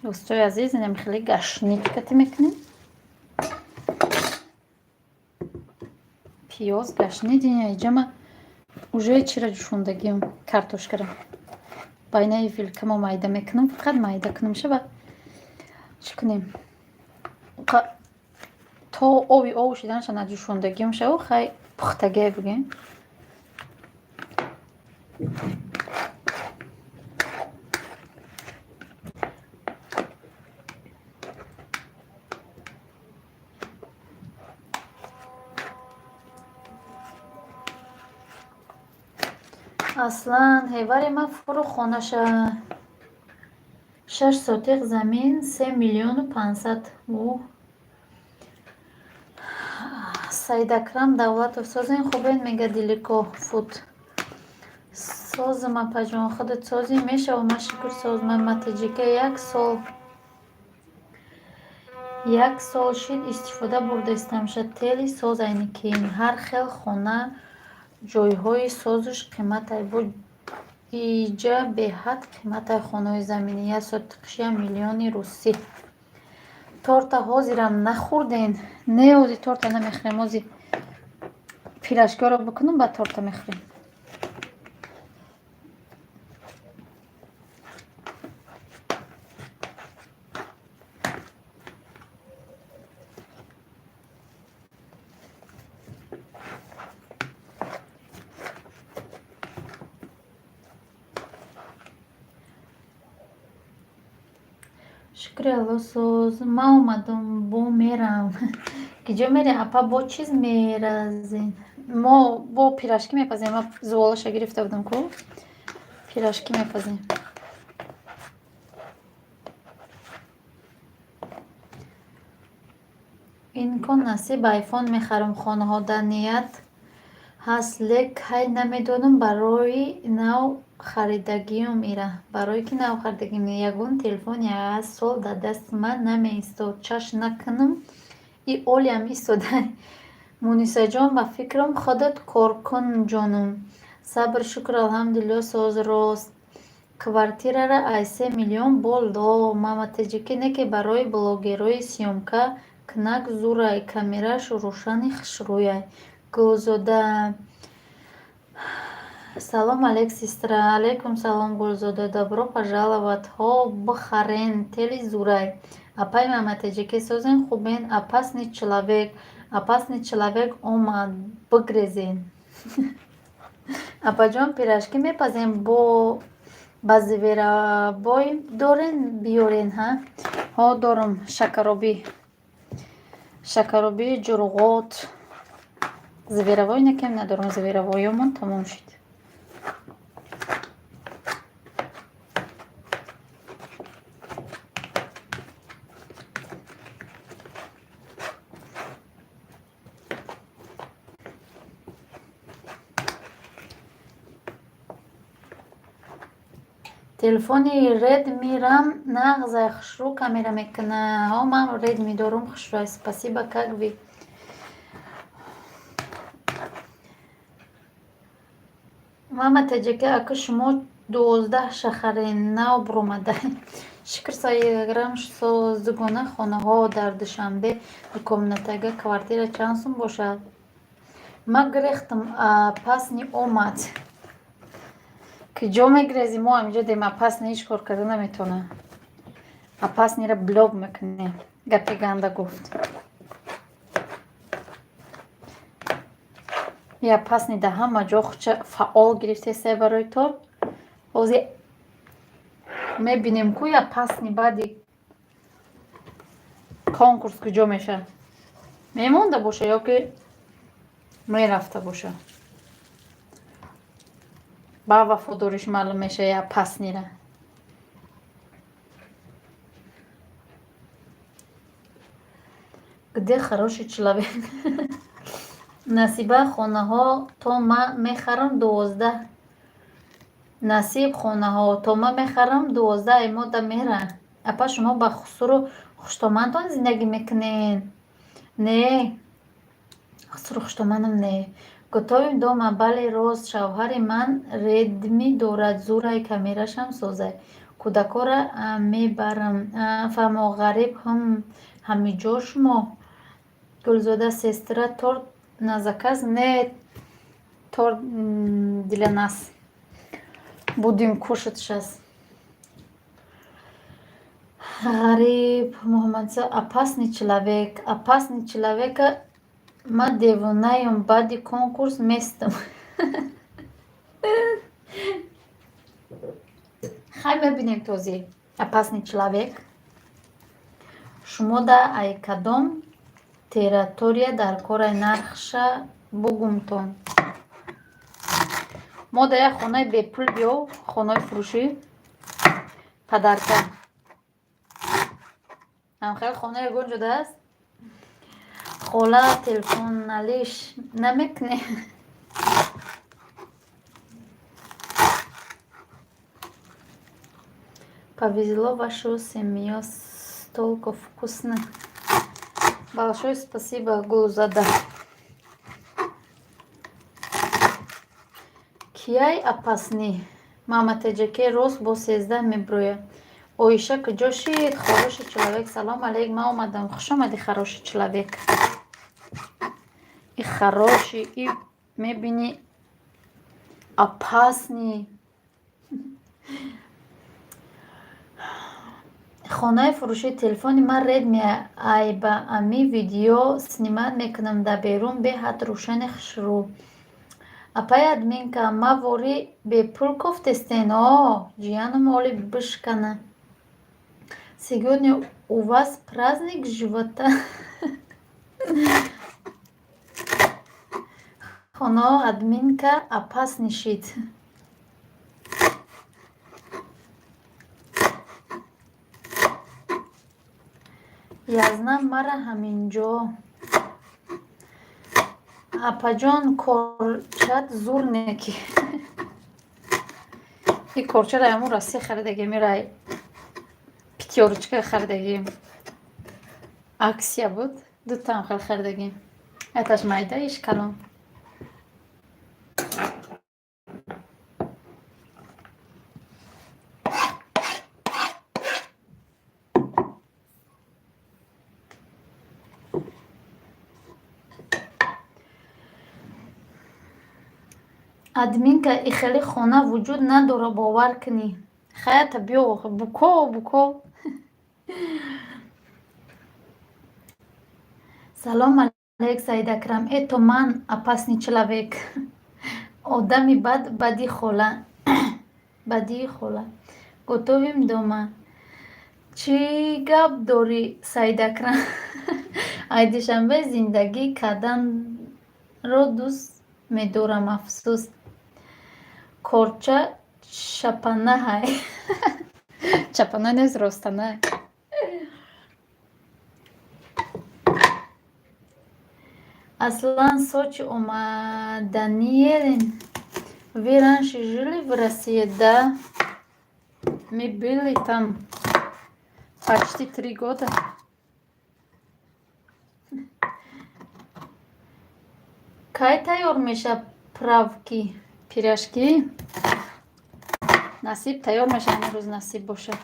Дӯстои азиз, инам хеле гашнид кати мекунем. Пиёз, гашнид. Иҷама уже чира ҷӯшондагиам, картошкара байнаи вилкамо майда мекунам, фақат майда кунам шава. Чӣ кунем? То оби ов шиданаша наҷӯшондагиам шава, хай, пухтагие бигӯем. Аслан ҳевари ман фурӯ хонаша, 6 сотих замин, 3 миллиону 500. Ӯ Саидакрам Давлатов, созен, хубен, мега. Дилико фуд. Созам, апаҷон, худат созӣ мешава. Ман шукр созман. Матаҷика як сол шид, истифода бурдаистамша. Тели соз айникин. Ҳар хел хона ҷойҳои созуш қиматай. Бо иҷа беҳад қиматай хонаҳои заминӣ. Як сотиқш 1 миллиони русӣ. Торта ҳозирам нахӯрден? Не, ҳозир торта намехӯрем. Ҳозир пирожкиҳоро бикунам, баъд торта мехӯрем. Шукри Алло, соз. Ман омадам, бо мерам. Киҷо мерем, апа? Бо чиз меразен? Мо бо пирожки мепазем. Ма зуволаша гирифта будам ку, пирожки мепазем. Имкон насиб, айфон мехарам. Хонаҳо дар ният ҳаст, лек кай намедонам. Барои нав харидагиём ира, барое ки нав харидагиём, ягон телефон як сол дар дасти ман намеистод. Чашм накунам, и олиам истода. Мунисаҷон, ба фикрам, худат кор кун, ҷонум. Сабр, шукр, алҳамдулилло, соз. Рост, квартирара ай 3 миллион боло. Маматаҷикӣ не ки барои блогерои съёмка кунак зурай, камераш рӯшани хушрӯяй. Гулзода: салом алейк, сестра. Алейкум салом, Гулзода, добро пожаловать. Ҳо, бихарен, тели зурай. Апай Маматаҷикӣ, созен, хубен? Опасный человек, опасный человек омад, бигрезен. Апаҷон, пирожки мепазем, бо ба зверобой дорен, биёрен. Ҳа, ҳо, дорам. Шакаробӣ, шакаробӣ, ҷурғот. Зверобой некем надорам, зверобойёмон тамом шуд. Телефони Редмирам нағзай, хушрӯ камера мекуна. Ҳо, ман Редми дорум, хушрӯай. Спасибо, как вы? Мама Таҷика, ака, шумо 12 шахарен, нав буромада. Шукр, саиграм создугона. Хонаҳо дар Душанбе дукомнатага квартира чанд сум бошад? Ма гирехтам, опасный омад. Киҷо мегирезӣ? Мо ҳаминҷо дем, опасный ҳеҷ кор карда наметавонад. Опасныйра блок мекунем. Гапи ганда гуфт. И опасный дар ҳама ҷо худша фаъол гирифтесай барои то. Ҳозир мебинем ку, опасный баъди конкурс куҷо мешавад. Мемонда боша ё ки мерафта боша. Ба вафодориш маълум мешава опасныйра. Где хороший человек? Насиба, хонаҳо то ман мехарам 12. Насиб, хонаҳо то ман мехарам, 12 ай мода мера. Апа, шумо ба хусуру хуштомантон зиндагӣ мекунед? Не, хусуру хуштоманам не. Готовим дома. Бале, рост, шавҳари ман Редми дорад, зурай, камерашам созай. Кӯдакҳоро мебарам. Фаҳмо, ғариб. Ҳм, ҳамиҷо шумо. Гулзода: сестра, торт на заказ? Не, торт для нас. Будем кушать щас. Ғариб Муҳаммадзо: опасный человек, опасный человека. Ман девонаем, баъди конкурс местам. Хай, мебинем този опасный человек. Шумо да ай кадом территория дар корай, нархша бугумтон. Мо да як хонаи бепул биё, хонаи фурӯшӣ подарка. Ҳамхел хона ягон ҷода аст? Хола, телефоналиш намекунӣ? Повезло вашу семью, столько вкусно. Большое спасибо, Гулзада. Кияй опасный? Мама Теҷаке рост бо 13 меброяд. Оиша куҷо шид? Хороший человек. Салом алейк, ман омадам. Хуш омадӣ, хороший человек. И хороший, и мебинӣ опасный. Хонаи фурӯшии телефони ман Редми ай ба ами видео снимать мекунам дар берун беҳад рӯшани хушрӯ. Апаи админка, ма ворӣ бепул кофтестен? О, ҷияном оли бишкана. Сегодня у вас праздник живота? Хонао админка опасный шид. Язнам мара ҳаминҷо. Апаҷон, корчат зур неки. И корчаро ҳамун Россия харидагим, ира Пятёрочка харидагим. Акция буд, дутаам хел харидагим. Яташ майда, иш калон. Админка, и хеле хона вуҷуд надора, бовар кунӣ. Хаята биё, буко, буко. Салом алейк, Саид Акрам. Это ман опасный человек. Одами бад бади хола. Бадии хола. Готовим дома. Чӣ гап дорӣ, Саид Акрам? Ай Душанбе зиндагӣ карданро дӯст медорам, афсӯс. Корча чапанаҳай. Чапана нест, ростанай. Аслан Сочи омаданиелен? Вы раньше жили в России? Да. Мы были там почти 3 года. Кай тайёр мешавад правки? Пирожки? Насиб тайёр мешавад, имрӯз насиб бошад.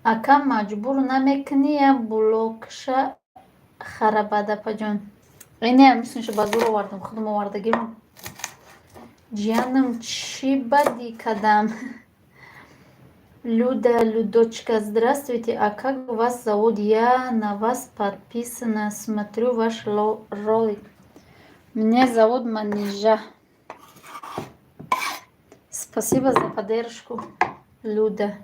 Ака, маҷбур намекунӣ я блокша харабад, апаҷон? Ине мисунша ба зур овардам, худам овардагим. Ҷиянам, чӣ бадӣ кардам? Люда, Людочка, здравствуйте. А как вас зовут? Я на вас подписана, смотрю ваш ролик. Меня зовут Манижа. Спасибо за поддержку, Люда.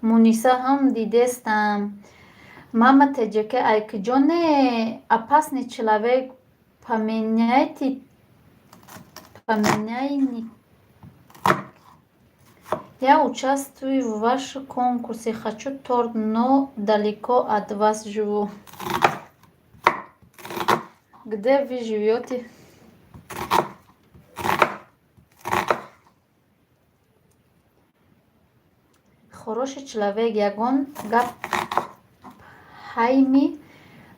Муниса ҳам дидестам. Мама Теҷаке, ай куҷо не? Опасный человек, поменяйте, поменяй. Я участвую в вашем конкурсе, хочу торт, но далеко от вас живу. Где вы живете? Хороший человек, ягон гап ҳайми?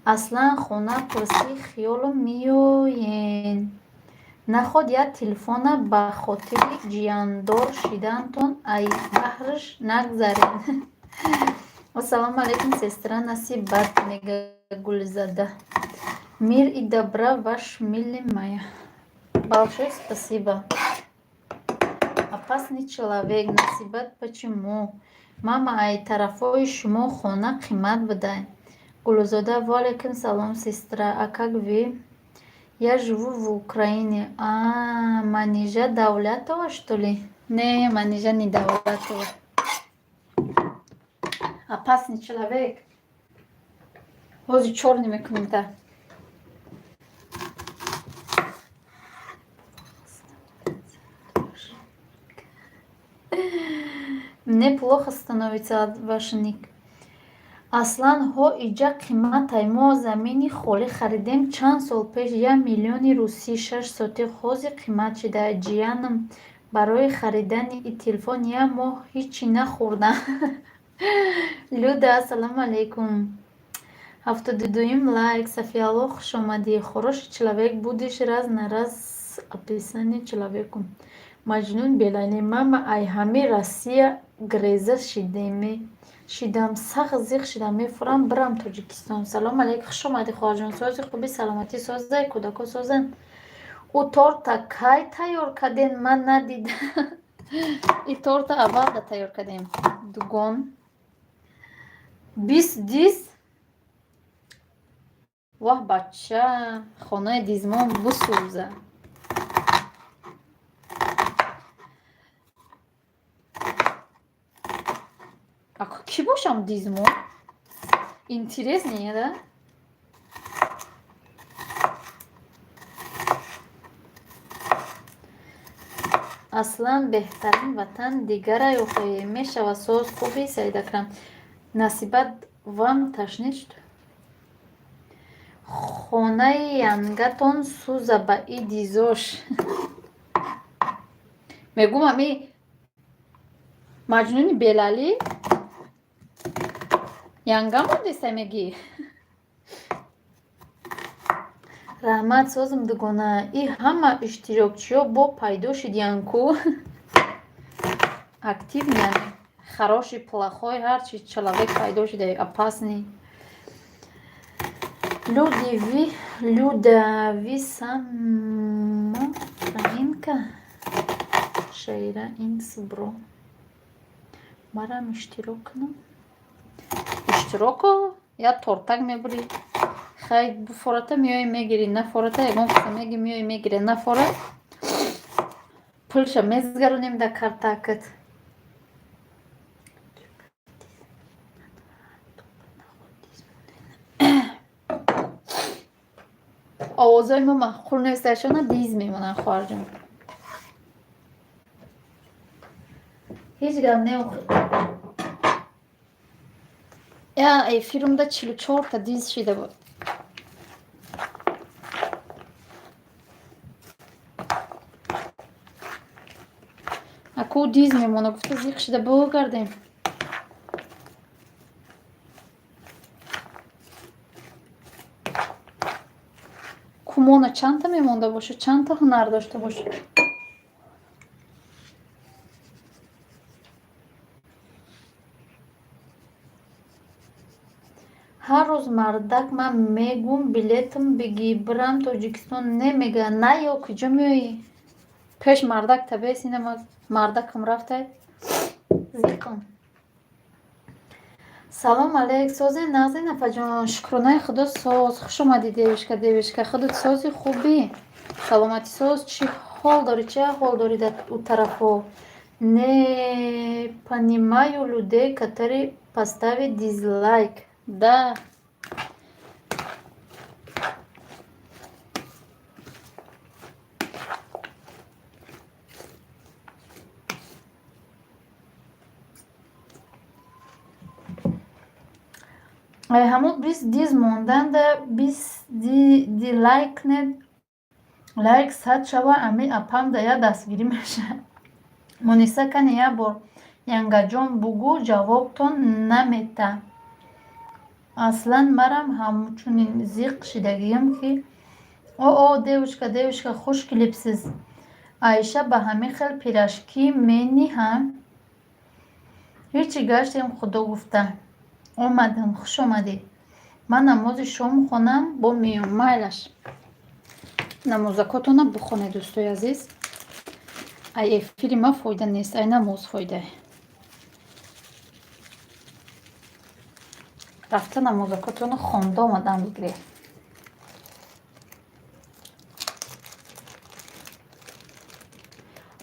Аслан хона пурсӣ, хиёлум меоен. Наход як телефона ба хотири ҷияндор шидантон ай баҳраш нагзаред. Ассалому алайкум, сестра Насибат, мега Гулзада. Мир и добра ваш, милый моя. Большое спасибо. Опасный человек, Насибат, почему? Мама, ай тарафҳои шумо хона қимат будай. Гулзода, ва алайкум салом, сестра. А как вы? Я живу в Украине. А, Манижа Давлатова, что ли? Не, Манижа не Давлатова. Опасный человек. Ҳозир чорни мекунем та. Мне плохо становится от ваш ник. Аслан ҳо иҷа қиматай. Мо замини холӣ харидем чанд сол пеш 1 миллиони русӣ 6 сотих ҳозир қимат шида. Ҷияным барои харидани и телефон як моҳ ҳичӣ нахӯрдам. Люда, ассалому алайкум. 72-юм лайк. Сафиялло, хуш омадӣ. Хороший человек будешь, раз на раз описание человеку. Маҷнун Белайли, мама ай ҳами Россия греза шидам, сахт зиқ шидам, мефурам бирам Тоҷикистон. Салом алейк, хуш омадӣ, хоҳарҷон. Сози, хуби, саломатӣ, созай, кӯдако созанд. Ӯ торта кай тайёр кардем, ман надидам. И торта аввалда тайёр кардем. Дугон. 20 диз. Воҳ, бача, хонаи дизмон бисӯза. Ако кӣ бошам дизмон? Интереснее, да? Аслан беҳтарин ватан дигарай охӯе мешавад. Соз, хуби, Саид Акрам. Насибат вам ташнид. Хонаи янгатон сӯза ба и дизош. Мегӯм, ами Маҷнуни Белалӣ янга мондеста мегӣ. Раҳмат, созм, дугона. И ҳама иштирокчиҳо бо пайдо шидиянд ку. Активный, хороший, плохой, ҳарчи человек пайдо шуда, опасный. Люди вы, Люда, вы сама украинка? Шаира инс бро. Марам иштирок кунам? Иштироко я тортак мебурӣ. Хай, буфората меои мегирӣ, нафората ягон каса меги меои мегире, нафорат пулша мезгаронем дар картакат. Овозҳои мо маъқул несташона, диз мемонанд, хоҳарҷон. Ҳеҷ гап не. Я эфирумда 44-та диз шида буд. Аку диз мемона гуфта, зиқ шида богардем. Кумона чандта мемонда бошад, чандта ҳунар дошта бошад? Ҳар рӯз мардак ман мегум, билетам бигӣ, бирам Тоҷикистон, не мега, на ё куҷо меоӣ? Пеш мардак табес, ина мардакам рафтай. Зиқам. Салом алейк, созе, нағзе, нафаҷон, шукронаи худо, соз. Хуш омадӣ, девушка, девушка, худат сози, хубӣ, саломатӣ, соз, чӣ ҳол дорӣ, чӣ аҳвол дорӣ дар ӯ тарафҳо? Не понимаю людей, которые поставят дизлайк. Да. Ҳамон 20 диз монданда, 20 ди лайк кунед, лайк 100 шава, ами апам да як дастгирӣ мешавад. Муниса, кане як бор янгаҷон бугӯ, ҷавобтон намета. Аслан марам ҳамчунин зиқ шидагиям ки. О, девушка, девушка, хуш келибсиз. Айша, ба ҳамин хел пирожки мениҳам? Ҳечи, гаштем, худо гуфта. Омадам, хуш омадӣ. Ман намози шом хонам, бо меём, майлаш. Намозакотона бухонед, дӯстои азиз. Ай эфири ма фоида нест, ай намоз фоида. Рафта намозакотона хонда омадан бигиред.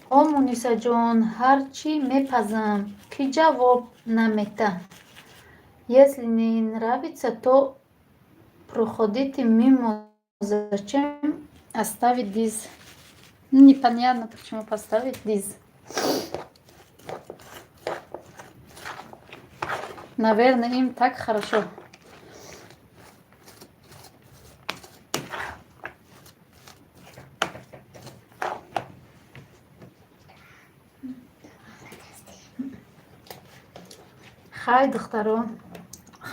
О, Мунисаҷон, ҳар чӣ мепазам, кӣ ҷавоб намета? Если не нравится, то проходите мимо. Зачем оставить диз? Непонятно, почему поставить диз. Наверное, им так хорошо. Хай, духтаро,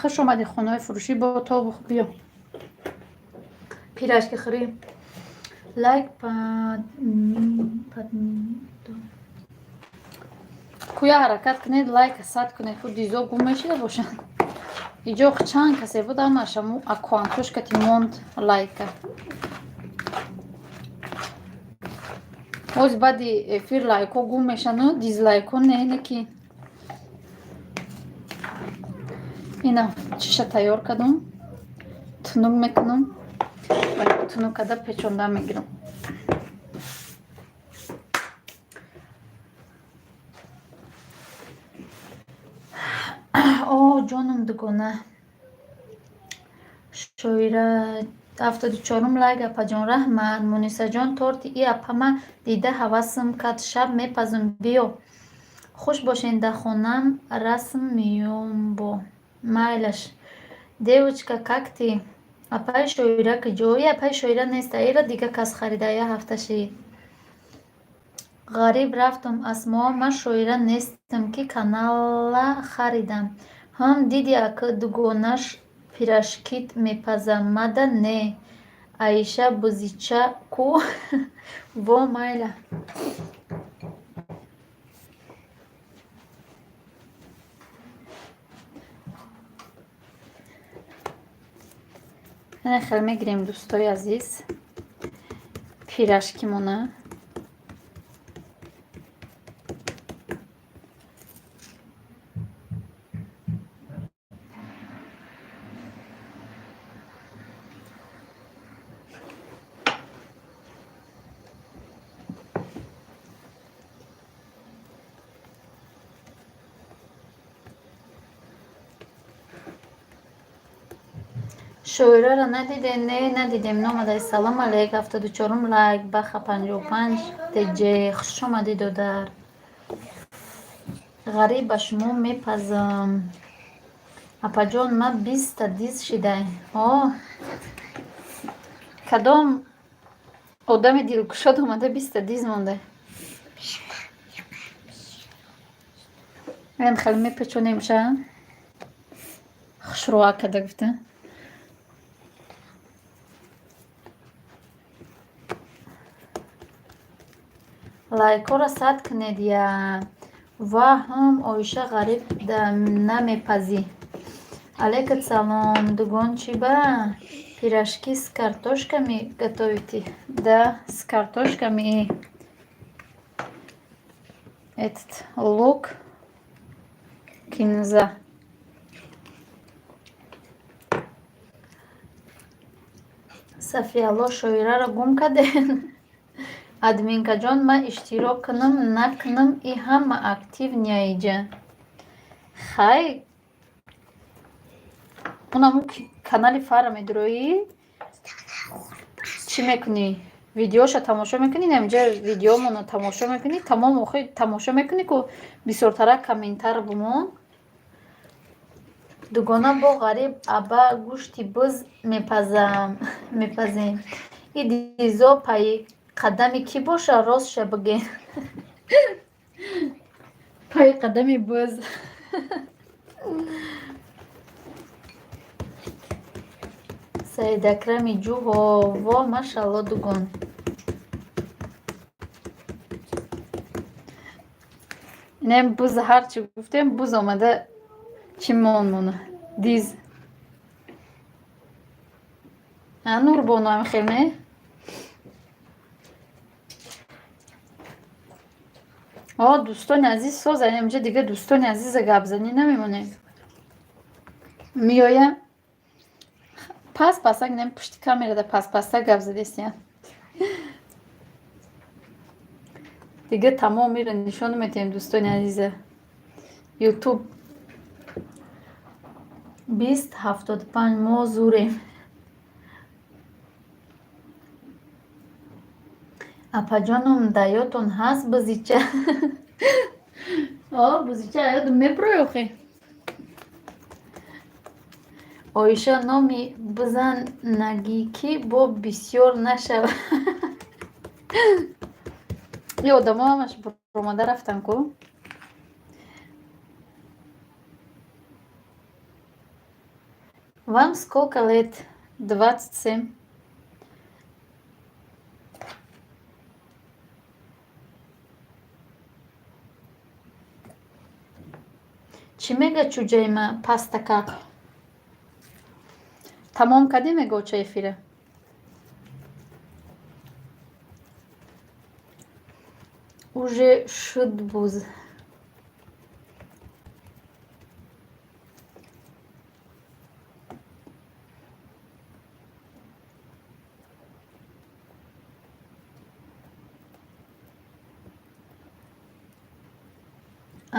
хуш омадед хонаҳои фурӯшӣ. Бо то биё, пирожки хӯрӣ. Лайк куя ҳаракат кунед, лайка сад кунед, худ дизо гум мешида бошанд. Иҷо чанд касе буд, ҳамашаму аккаунтош кати монд лайка. Боз баъди эфир лайкҳо гум мешану дизлайкҳо не, не ки. Ина чиша тайёр кардум, тунук мекунам, тунук карда печонда мегирам. О, ҷонум, дугона Шоира, 74-ум лайк, апаҷон, раҳмат. Мунисаҷон, торти и апама дида ҳавасм кард, шаб мепазум, биё. Хуш бошен, да хонам расм меём бо. Майлаш. Девочка, как ты? Апаи Шоира куҷо? И апаи Шоира неста, ира дига кас харида, я ҳафта шид. Ғариб рафтум, Асмо, ман Шоира нестам, ки канала харидам. Ҳам диди, ака, дугонаш пирожкит мепаза, мада не. Аиша бузича ку? Во, майла. Ана хел мегирем, дӯстои азиз, пирожкимона. Шоираро надидем? Не, надидем, номадай. Салом алейк, 74-ум лайк, баха 55 тж, хуш омадӣ, додар. Ғариб, ба шумо мепазам. Апаҷон, ман 20-та диз шидай. О, кадом одами дилкушод омада 20-та диз монда. Ем хеле мепечонемша, хушрӯа када гуфта. Лайкҳоро сад кунед я. Ва ҳам Оиша, ғариб да намепазӣ. Алейкум салом, дугон, чӣ ба? Пирожки с картошками готовите? Да, с картошками и этот лук, кинза. Сафиялло, Шоираро гум кардем? Админкаҷон, ман иштирок кунам, накунам, и ҳама актив няиҷа. Хай, унаму канали фара медуроӣ, чӣ мекунӣ? Видеоша тамошо мекунӣ, наминҷа видеомонро тамошо мекунӣ, тамом. Охи тамошо мекунӣ ку, бисёртара комментар бумон. Дугона, бо ғариб аба гӯшти буз мепазам, мепазем. И дизо пайи қадами кӣ боша, ростша бигӯ? Пайи қадами буз. Саидакрами ҷуҳо, во, машалло, дугон. Инем буз, ҳарчи гуфтем, буз омада чӣ мон мона диз. Нурбону ам хел не? О, дӯстони азиз, соза, инҷа дига дӯстони азиза гапзанӣ намемонем. Меоям пас пасак, нем пушти камерада пас пасак гап задестиян. Дига тамом мира нишон метиҳем, дӯстони азиза. Ютуб 2075, мо зурем. Апаҷоном, даётон ҳаст бузича? О, бузича аёдум мебурӯй охе. Оиша, номи бизан нагӣ, ки бо бисёр нашавад. И одамо ҳамаш буромада рафтан ку. Вам сколько лет? 27. Чӣ мега чӯҷаи ма пастакак? Тамом кардӣ, мега оча эфира? Уже шуд буз.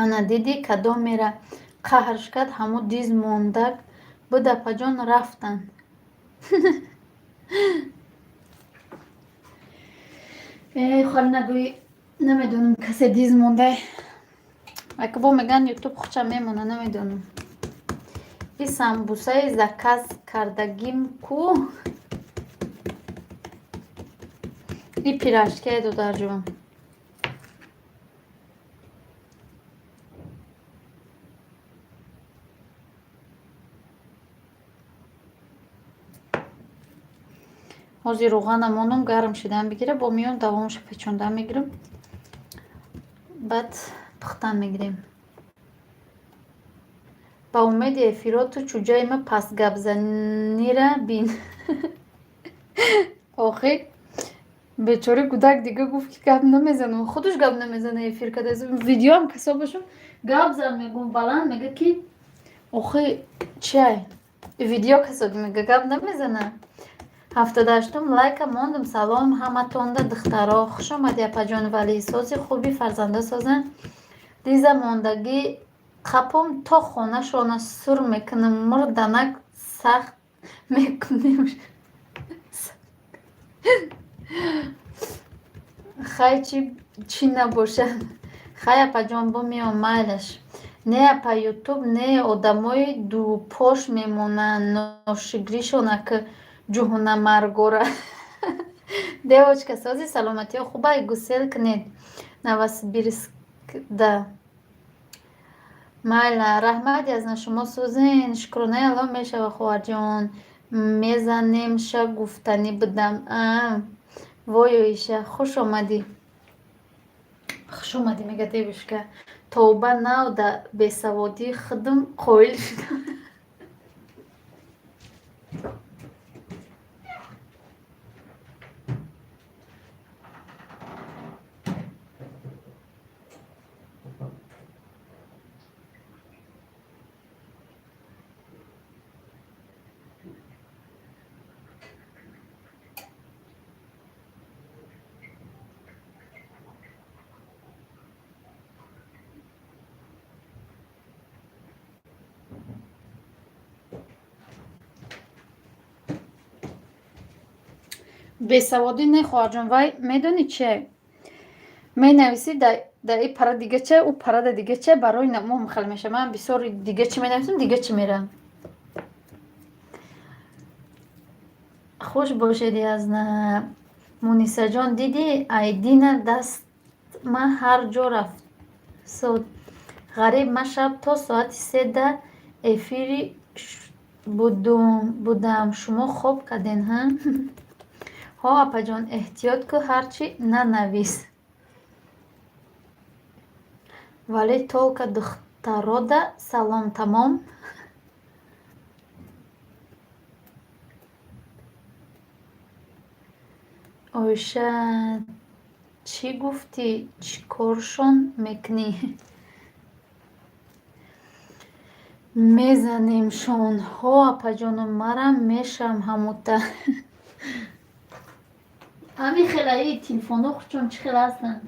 Ана дидӣ, кадомера қаҳрш кард, ҳамо диз мондак буд, апаҷон, рафтанд. Э, холи нагӯӣ, намедонам, касе диз мондай. Ака бо меган, ютуб хуча мемона, намедонам. И самбусаи заказ кардагим ку, и пирожкие, додарҷон. Ҳозир руғана монум, гарм шидан бигира, бо миён давомша печондан мегирам, баъд пухтан мегирем. Ба умеди эфироту чӯҷаи ма пастгапзанира бин. Охи, бечора кӯдак дига гуфт, ки гап намезанам, худаш гап намезана. Эфир када видеоам касо бошум, гап зан мегум, баланд мега, ки охи, чиай видео касоди, мега, гап намезана. 78-ум лайка мондум. Салом ҳаматонда, духтаро, хуш омадӣ, апаҷон Валӣ, сози хуби, фарзандо созанд. Диза мондагӣ қапом, то хонашона сур мекунам, мурданак сахт мекунем. Хай, чӣ набошад? Хай, апаҷон, бумиём, майлаш. Не, апа, ютуб не, одамои дупош мемонанд, ношукришона ки ҷуҳунамаргора. Девочка, сози, саломатиҳо хубай? Гусел кунед Новосибирскда. Майла, раҳмат, язна, шумо сӯзен? Шукронаи Аллоҳ мешава, хоҳарҷон. Мезанемша гуфтанӣ будам. Вой, Оиша, хуш омадӣ, хуш омадӣ, мега девушка. Тавба, нав да бесаводии худам қоил шудам. Бесаводӣ не, хоҳарҷон, вай медонӣ чие? Менависӣ, да и пара дига ча, ӯ парада дига ча, барои мо хел меша. Ман бисёр дига чӣ менависам, дига чӣ мерам. Хуш бошед, язна. Мунисаҷон, дидӣ, айдина дастма ҳар ҷо рафтсод. Ғариб, ман шаб то соати се да эфири будам, шумо хоб карден, ҳа? Ҳо, апаҷон, эҳтиёт ку, ҳар чӣ нанавис. Вале только духтарода салом, тамом. Оиша, чӣ гуфтӣ, чӣ коршон мекунӣ? Мезанемшон. Ҳо, апаҷону, марам мешавам ҳамута. Ҳамин хелаи телефонҳо хучон чӣ хел ҳастанд?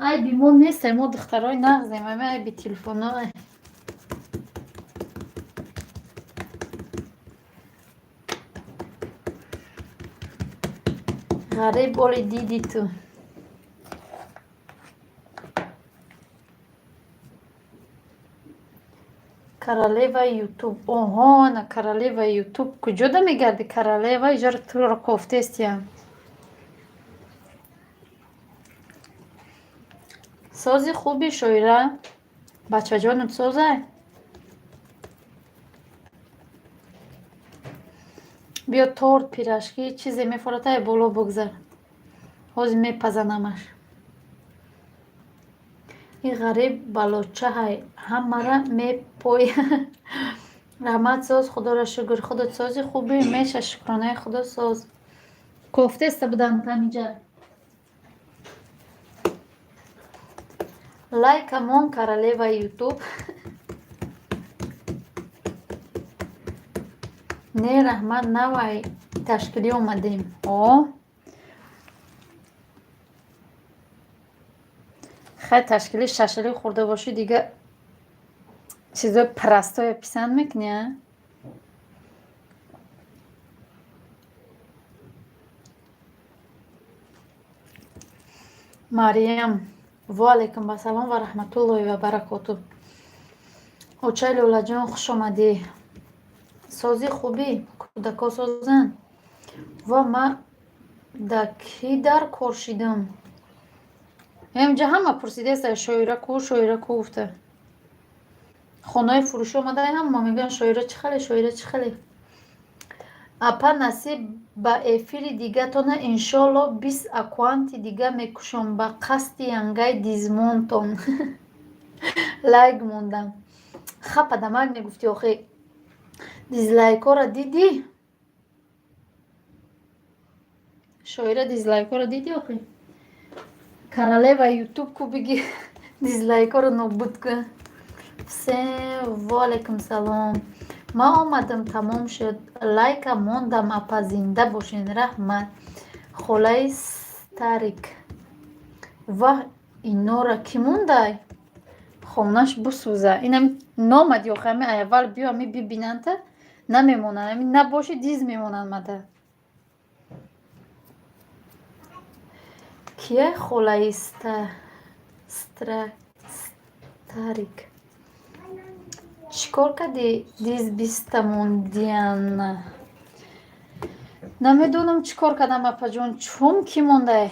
Айби мо нестем, мо духтарои нағзем, ами айби телефонҳо. Ғариб, оли диди ту. Королева Ютуб. Оҳо, на королева Ютуб. Куҷода мегарди королева? Иҷара туро кофтестиям. Сози хуби шоира? Бачаҷонат созай? Биё торт, пирожки, чизе мефоратай боло бугзар. Ҳозир мепазанамаш. И ғариб балочаҳай, ҳамара мепой. Раҳмат соз, худоро шукр. Худат сози хубӣ? Меша шукронаи худо соз. Кофтеста будан тамиҷа. Лайкамон королева Ютуб. Не раҳмат, навай ташкилӣ омадем. О? Хай ташкилӣ шашалӣ хӯрда бошӣ дига чизои простое писанд мекунӣ, а? Мариям, ва алайкум ассалом ва раҳматуллоҳи ва баракоту. Очаи Лӯлаҷон, хуш омадӣ. Сози хубӣ? Кӯдако созанд? Ва ма да кӣ дар кор шидам? Ҳамҷа ҳама пурсидаеста шоира ку, шоира ку гуфта. Хонаи фурӯшӣ омадаи ҳама мегӯянд шоира чӣ хеле, шоира чӣ хеле. Апа насиб ба эфири дигатона иншоалло 20 аккаунти дига мекушом ба қасди янгаи дизмонтон. Лайк мондам. Хапа дамак мегуфтӣ охи. Дизлайкҳоро дидӣ? Шоира дизлайкҳоро дидӣ охи? Королева Ютуб ку биги дизлайкҳоро нобуд кун. Всем ва алайкум салом. Ман омадам, тамом шуд. Лайка мондам апа, зинда бошен, раҳмат. Холаи Старик. Ваҳ, инора кӣ мондай? Хонаш бисӯза. Инам номади охи, ами аввал биё ами бибинанта намемонанд. Ами набоши диз мемонанд мада. Кия холаи Старик? Чӣ кор кардӣ диз биста мондиана? Намедонам чӣ кор кардам апаҷон, чун кӣ мондай?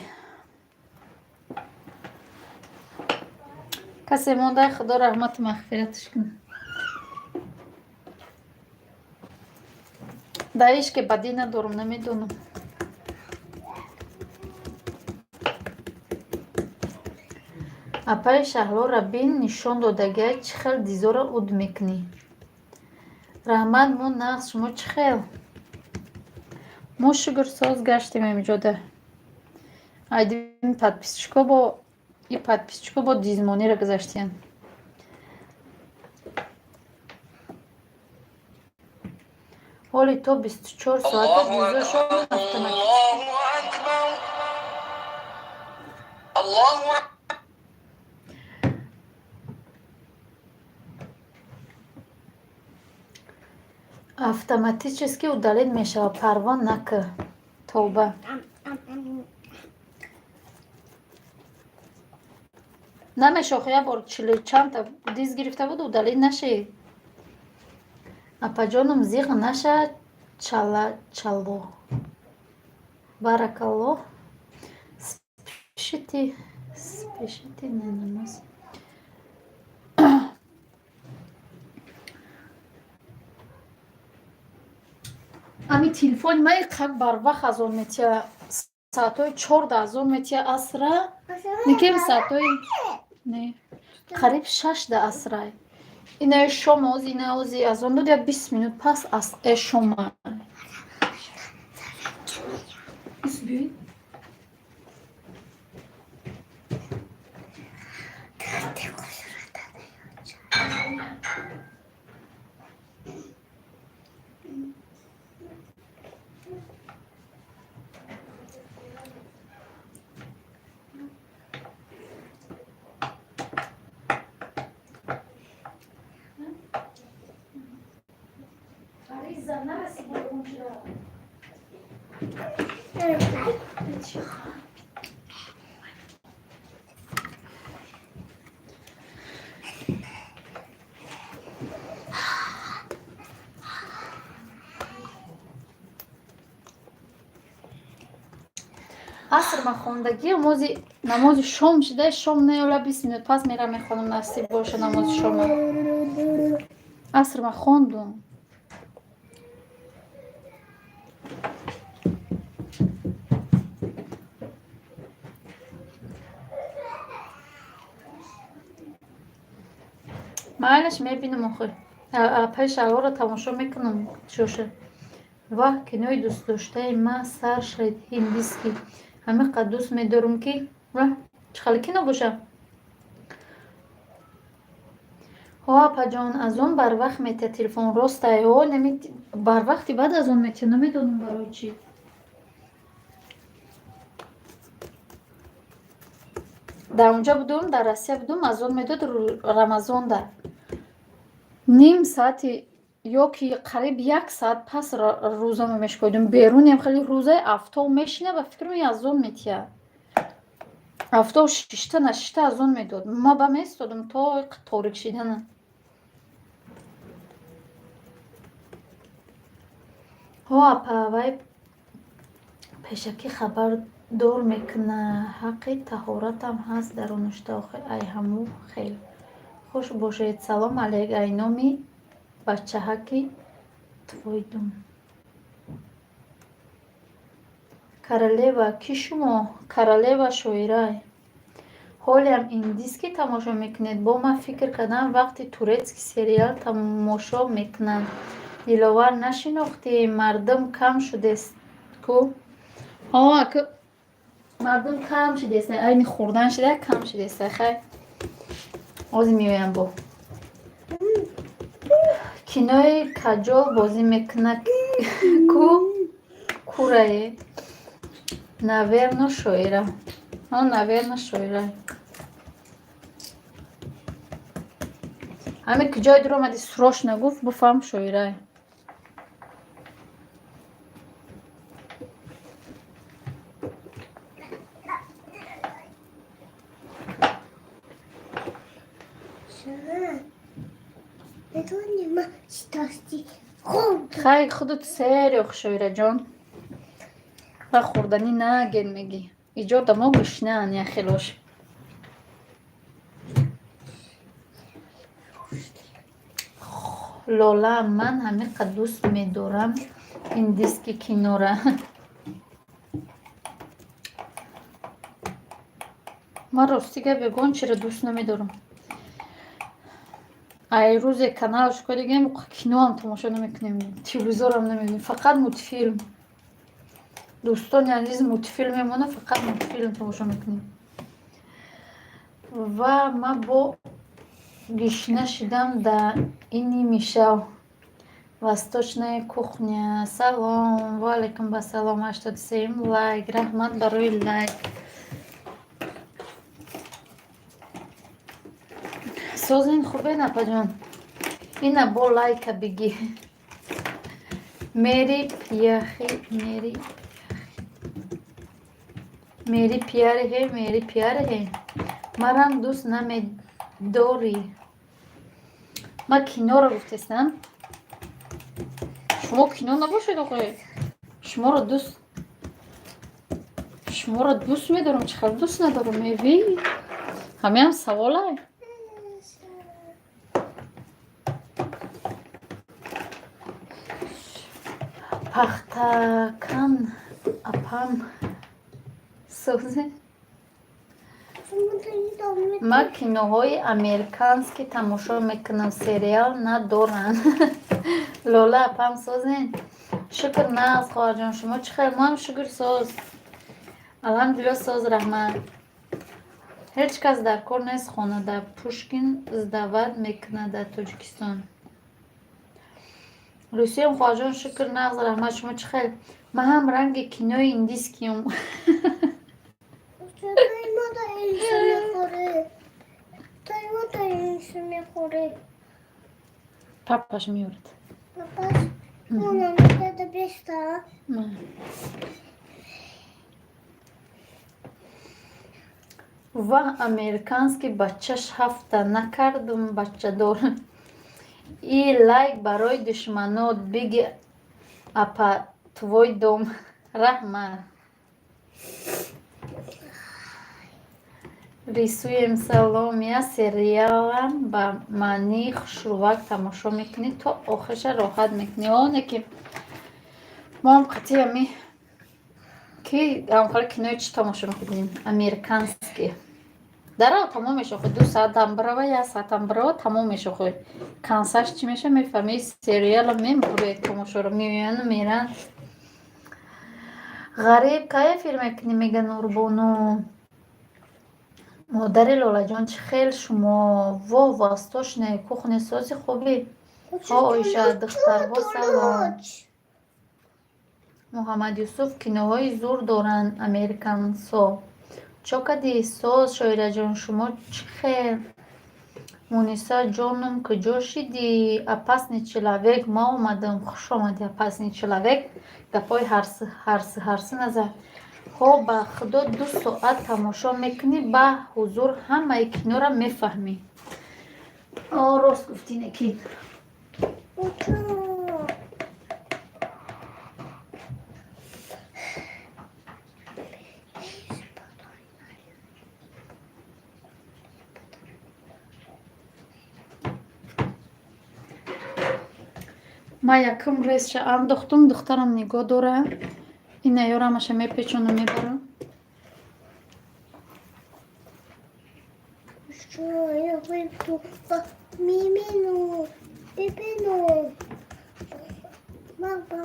Касе мондай, худо раҳмату мағфираташ кунад. Дар ишке бадӣ надорам, намедонам. Апаи Шаҳлоро бин нишон додагиай чӣ хел дизоро уд мекунӣ. Раҳмат, мо нағз, шумо чӣ хел? Мо шукр соз гаштем имҷода. Айдим подписчико бо и подписчико бо дизмониро гузаштиянд. Ҳоли то 24 соата дизошон автоматически. Автоматически удалить мешавад, парво накар. Тавба. Намешохи, як бор чилу чандта диз гирифта буд, удалить нашед. Апаҷоном зиғ наша чала чало. Баракаллоҳ. Спешите, спешите на намаз. Ами телефони ман иқак барвақт азон метия. Саатҳои 4 азон метия асра. Никем саатҳои не қариб 6 асрай. Инаи шом ози ина ози азон дод я 20 минут пас аз шома. Биёед. Фариза, нараси бо онҷо. Аср ма хондагӣ, мози намози шом шида, шом неола 20 минут пас мерам мехонам, насиб боша, намози шома. Аср ма хондум. Майлаш, мебинам охир. Апаи Шаҳлоро тамошо мекунам чоша. Ваҳ, кинои дӯстдоштаи ма сар шуд, ҳиндиский. Ҳамин қадр дӯст медорам ки. Ваҳ, чӣ хеле кино боша? Ҳо, апаҷон, азон барвақт метиҳад телефон, ростай. Ҳо, барвақти баъд азон метиҳад, намедонам барои чӣ. Дар онҷа будум, дар Россия будум, азон медод Рамазонда. Ним саати ё ки қариб як саат пас рӯзамо мешикоидум. Берунем хеле рӯзаи афтоб мешина, ба фикрам азон метиҳад. Афтоб шишта нашишта азон медод. Ма ба местодум то торик шидана. Ҳо, апа, вай пешакӣ хабардор мекунад. Ҳаққи таҳоратам ҳаст дар онушта охир ай ҳаму хел. Хуш бошед. Салом алейк, ай номи бачаҳаки твой дом. Королева кӣ шумо? Королева шоирай. Ҳолиам индийский тамошо мекунед? Бо ман фикр кардам, вақти турецкий сериал тамошо мекунанд. Диловар, нашинохтӣ? Мардум кам шудест ку? Ҳо, ака, мардум кам шудест, айни хӯрдан шуда кам шудест. Хай, ҳозир меоям бо. Кинои Каҷол бозӣ мекунад ку курае? Наверно, шоира. Ҳо, наверно, шоира. Ҳамин ки ҷой дуромади, срочно гуфт, буфаҳм, шоирае. Медонӣ, ман читости хӯрдам. Хай, худут сер ё шоираҷон. Ва хӯрданӣ наген мегӣ. Иҷо дамо гушнаан яхелош. Лола, ман ҳамиқа дӯст медорам индийский кинора. Ман рости гап ягон чиро дӯст намедорам. Ай рӯзе канал шукодигем, киноам тамошо намекунем, телевизорам намебинем, фақат мультфилм. Дӯстони азиз, мультфилм мемонад, фақат мультфилм тамошо мекунем. Ва ман бо гишна шидам да ини мишав. Восточная кухня. Салом, ва алайкум ассалом. 83-юм лайк. Раҳмат барои лайк. Созин хубен, апаҷон? Ина бо лайка бигӣ. Мери пияхи, мери мери пияре ҳе, мери пияре ҳе. Марам дӯст намедорӣ. Ман киноро гуфтестам. Шумо кино набошед охе. Шуморо дӯст медорам, чӣ хел дӯст надорам, эви? Ҳамеам саволай. Пахтакан апам созе. Ман киноҳои американский тамошо мекунам, сериал надоранд. Лола апам, созен? Шукр, нағз, хоҳарҷон, шумо чӣ хел? Моам шукр, соз. Алҳамдулилло, соз, раҳмат. Ҳеҷ кас дар кор нест хонада. Пушкин сдавать мекунад дар Тоҷикистон. Русиям хоҳарҷон, шукр, нағз, раҳмат, шумо чӣ хел? Ман ҳам ранги кинои индийскиюм. Тай мода инсо мехӯрӣ. Тай мода инсо мехӯрӣ. Папаш меёрад. Папаш, мама медада беста. Ва американский бачаш ҳафта накардум бачадор. И лайк барои душманот биги апа, твой дом. Раҳмат. Рисуем, салом. Я сериалам ба маънии хушрӯвак тамошо мекунӣ, то охирша роҳат мекунӣ. Оне ки моам қатъи ами ки амхали кинои чӣ тамошо мекунем, американский. Дарав тамом мешохӯ, 2 саатам бирава, як саатам бирава, тамом мешохӯ. Концаш чӣ меша, мефаҳми. Сериала мебуред, тамошоро меояну меранд. Ғариб, кай эфир мекунӣ, мега Нурбону. Модари Лолаҷон, чӣ хел шумо? Во, восточная кухня, сози, хубӣ? Ҳо, Оиша, духтарҳо, салом. Муҳаммад Юсуф, киноҳои зур доранд американсо. Чо кадӣ, соз, Шоираҷон, шумо чӣ хел? Муниса ҷонум, куҷо шидӣ? Опасный человек, ма омадам. Хуш омадӣ, опасный человек. Гапҳои ҳарсы ҳарсы назар. Ҳо, ба худо, 2 соат тамошо мекунӣ, ба ҳузур ҳамаи киноро мефаҳмӣ. О, рост гуфтӣ, некин. Ман якум резша андохтум, духтарам нигоҳ дора. Ина ёрамаша мепечону мебарам. Что я выйду мимину, бибину. Мама,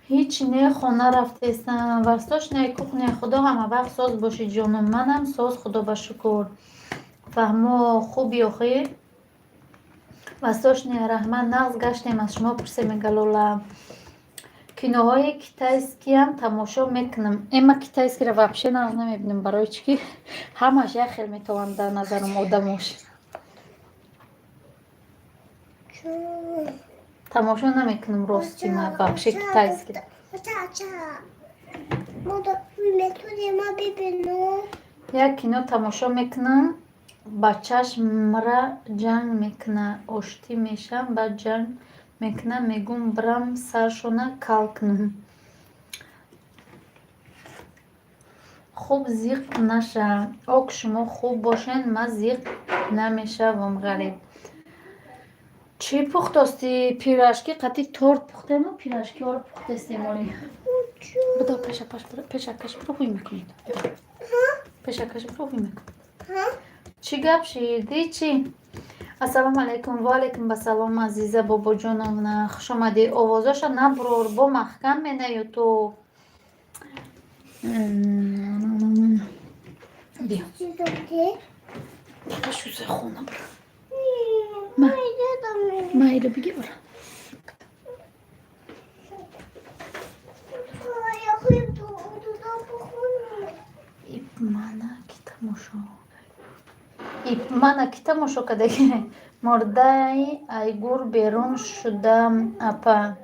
Ҳеҷ не, хона рафтестам. Восточная кухня, худо ҳама вақт соз бошӣ, ҷонум. Манам соз, худо ба шукр. Фаҳмо, хуби охир? Восточная, раҳмат, нағз гаштем, аз шумо пурсем, мега Лола. Киноҳои китайскиам тамошо мекунам. Э, ма китайскиро вообще нағз намебинам, барои чӣ ки ҳамаш як хел метавонад дар назарам одамош. Тамошо намекунам, рости, ма вообще китайский. Як кино тамошо мекунам, бачаш мра ҷанг мекуна, оштӣ мешавам, баъд ҷанг мекуна, мегӯм бирам саршона кал кунам. Хуб, зиқ наша. Ок, шумо хуб бошед, ман зиқ намешавам, ғариб. Чӣ пухтости? Пирожки қатъи торт пухтему, пирожкиҳоро пухтестем оли. Бидо, пешакаш биро, ҳуй мекунед. Пешакаш биро, ҳуй мекунед. Чӣ гап шидӣ, чӣ? Ассалому алайкум, ва алайкум басалом, Азиза Бобоҷоновна, хуш омадӣ. Овозоша набурор, бо маҳкам мена ютуб. Биё. Пашузе хона бира. Майра, биги, бира. Мана ки тамошо. Мана ки тамошо кадаги. Мурдаи айгур берун шудам, апа.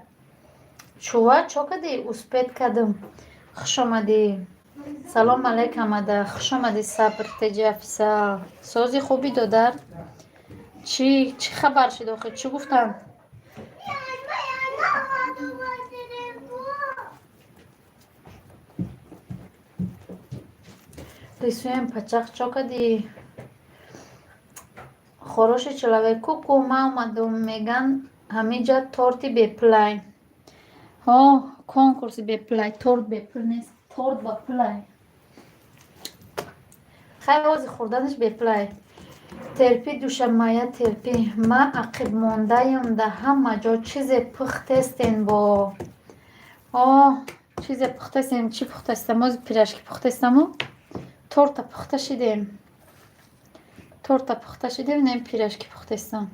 Чува, чо кадӣ? Успеть кардам. Хуш омадӣ. Салом алейк ҳамада. Хуш омадӣ, Сабр Теҷафисал. Сози, хубӣ, додар? Чӣ чӣ хабар шид охир? Чӣ гуфтанд? Рисуем пачах, чо кадӣ? Хороший человек, ку-ку, ман омадум, меган ҳамиҷа торти бепулай. Ҳо, конкурси бепулай, торт бепул нест, торт ба пулай. Хай, ози хӯрданаш бепулай. Терпи, душамая, терпи. Ман ақибмондаям дар ҳама ҷо, чизе пухтестен бо. О, чизе пухтестем, чӣ пухтастам? Ози пирожки пухтестаму торта пухта шидем. Торта пухта шидем, нем пирожки пухтестам.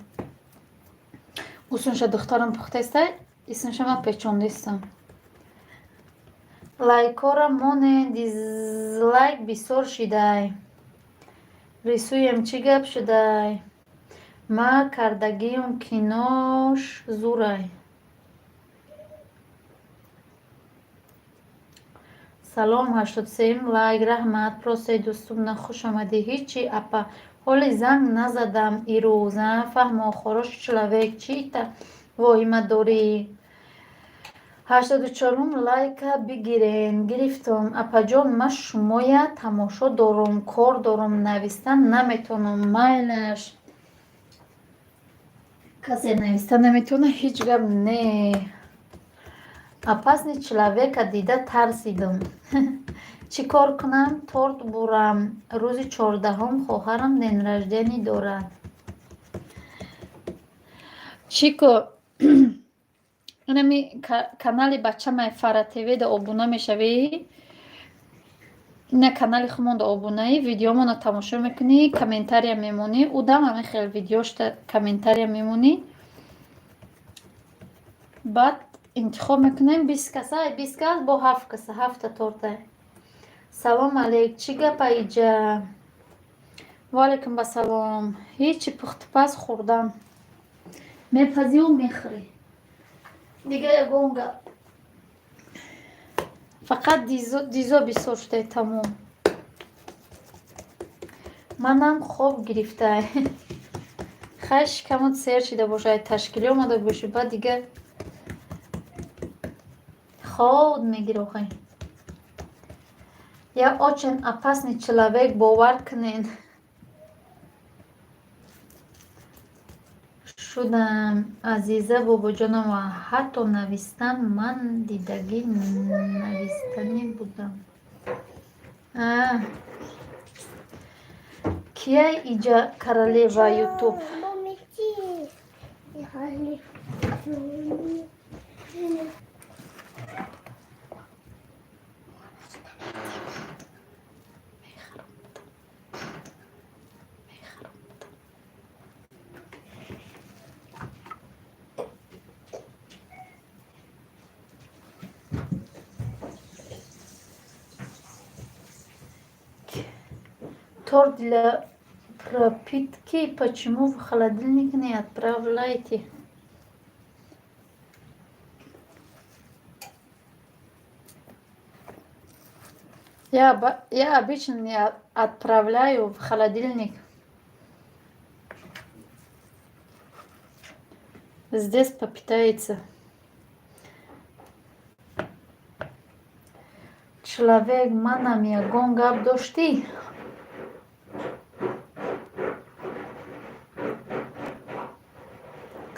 Усунша духтарам пухтестай, исмша ман печондистам. Лайкора монен, дизлайк бисёр шидай. Рисуем, чӣ гап шудай? Ма кардагиюм, кинош зурай. Салом, 83-м лайк, раҳмат. Просто дӯстумна, хуш омадӣ. Ҳичи, апа, ҳоли занг назадам ирӯз. Фаҳмо, хороший человек, чӣ ита воҳима дорӣ? 84-ум лайка бигирен. Гирифтум, апаҷон. Ман шумоя тамошо дорум, кор дорум, навистан наметавонам. Майлаш, касе нависта наметавона, ҳеҷ гап не. Опасный человека дида тарсидум. Чӣ кор кунам? Торт бурам. Рӯзи 14-ум хоҳарам день рождения дорад. Чико, инами канали бачамай Фара ТВ да обуна мешавӣ, ина канали хумонда обунаӣ, видеомоно тамошо мекунӣ, комментария мемонӣ, удам ҳамин хел видеошта комментария мемонӣ, баъд интихоб мекунем 20 каса, 20 кас бо ҳафт каса, ҳафта торта. Салом алейк, чӣ гапа иҷа? Ваалайкум басалом. Ҳечи, пухтупаз хӯрдан, мепазиву мехӯрӣ, дига ягон гап. Фақат дизо бисёр шудаи, тамом. Манам хоб гирифтай. Хай, шикамот сер шида бошад, ташкилӣ омада бошӣ, баъд дига хоб мегирӣ охай. Я очень опасный человек, бовар кунед. Шудам, Азиза Бобоҷонова. Ҳатто навистан ман дидагӣ навистанӣ будам. Кия иҷа королева Ютуб? Торт для пропитки почему в холодильник не отправляете? Я обычно не отправляю в холодильник. Здесь попитается. Человек, манам ягон гап доштӣ?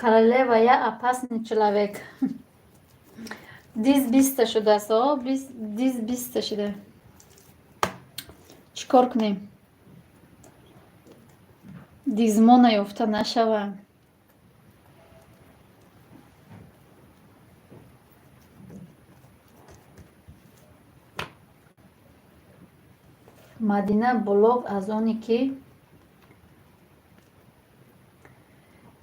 Королева, я опасный человек. Диз 20-та шудааст, о, диз 20-та шуда. Чӣ кор кунем? Дизмо наёфта нашава. Мадина блог аз оне ки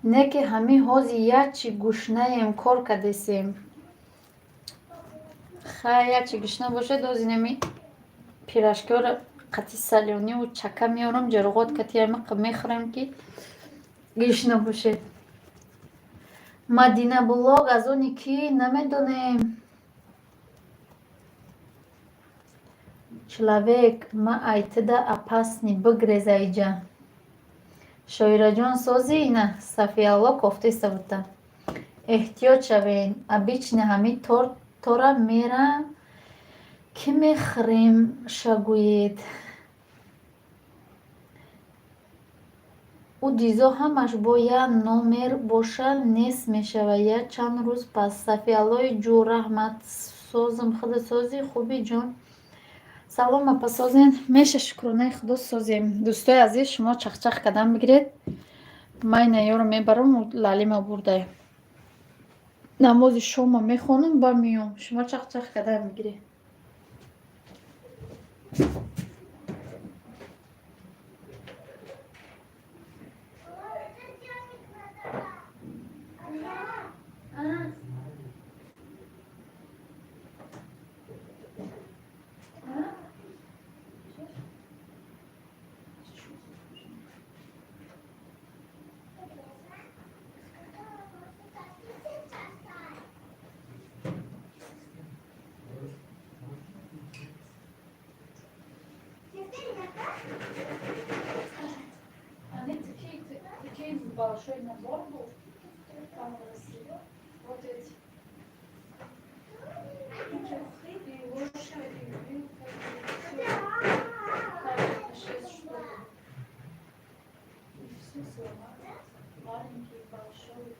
не ки ҳамин ҳози якчи гушнаем, кор кардесем. Хай, якчи гушна бошад, ҳози нами пирожкиҳоро қати салёниву чака меорам, ҷароғот кати ҳамиқа мехӯрем, ки гушна бошед. Мадина блог аз оне ки намедонем. Человек, ма айтида опасный, бигреза иҷа. Шоираҷон, созӣ? Ина Сафиалло кофтеста бута. Эҳтиёт шавед, обычно ҳамин тортора мера кӣ мехӯрем, шагӯед. Ӯ дизо ҳамаш бо як номер боша, нест мешава як чанд рӯз пас. Сафиаллои ҷӯ, раҳмат, созм, худат созӣ, хуби ҷон? Салом, апа, созен? Меша, шукронаи худо, созем. Дӯстои азиз, шумо чахчах кардан бигиред, ман ина ёро мебарам, лалима бурдае. Намози шома мехонам, ба меём. Шумо чахчах кардан бигиред. Они такие большой набор был. Там вот эти. И ложка, и вилка, и всё. Шесть штук. И все сломали. Маленький, большой.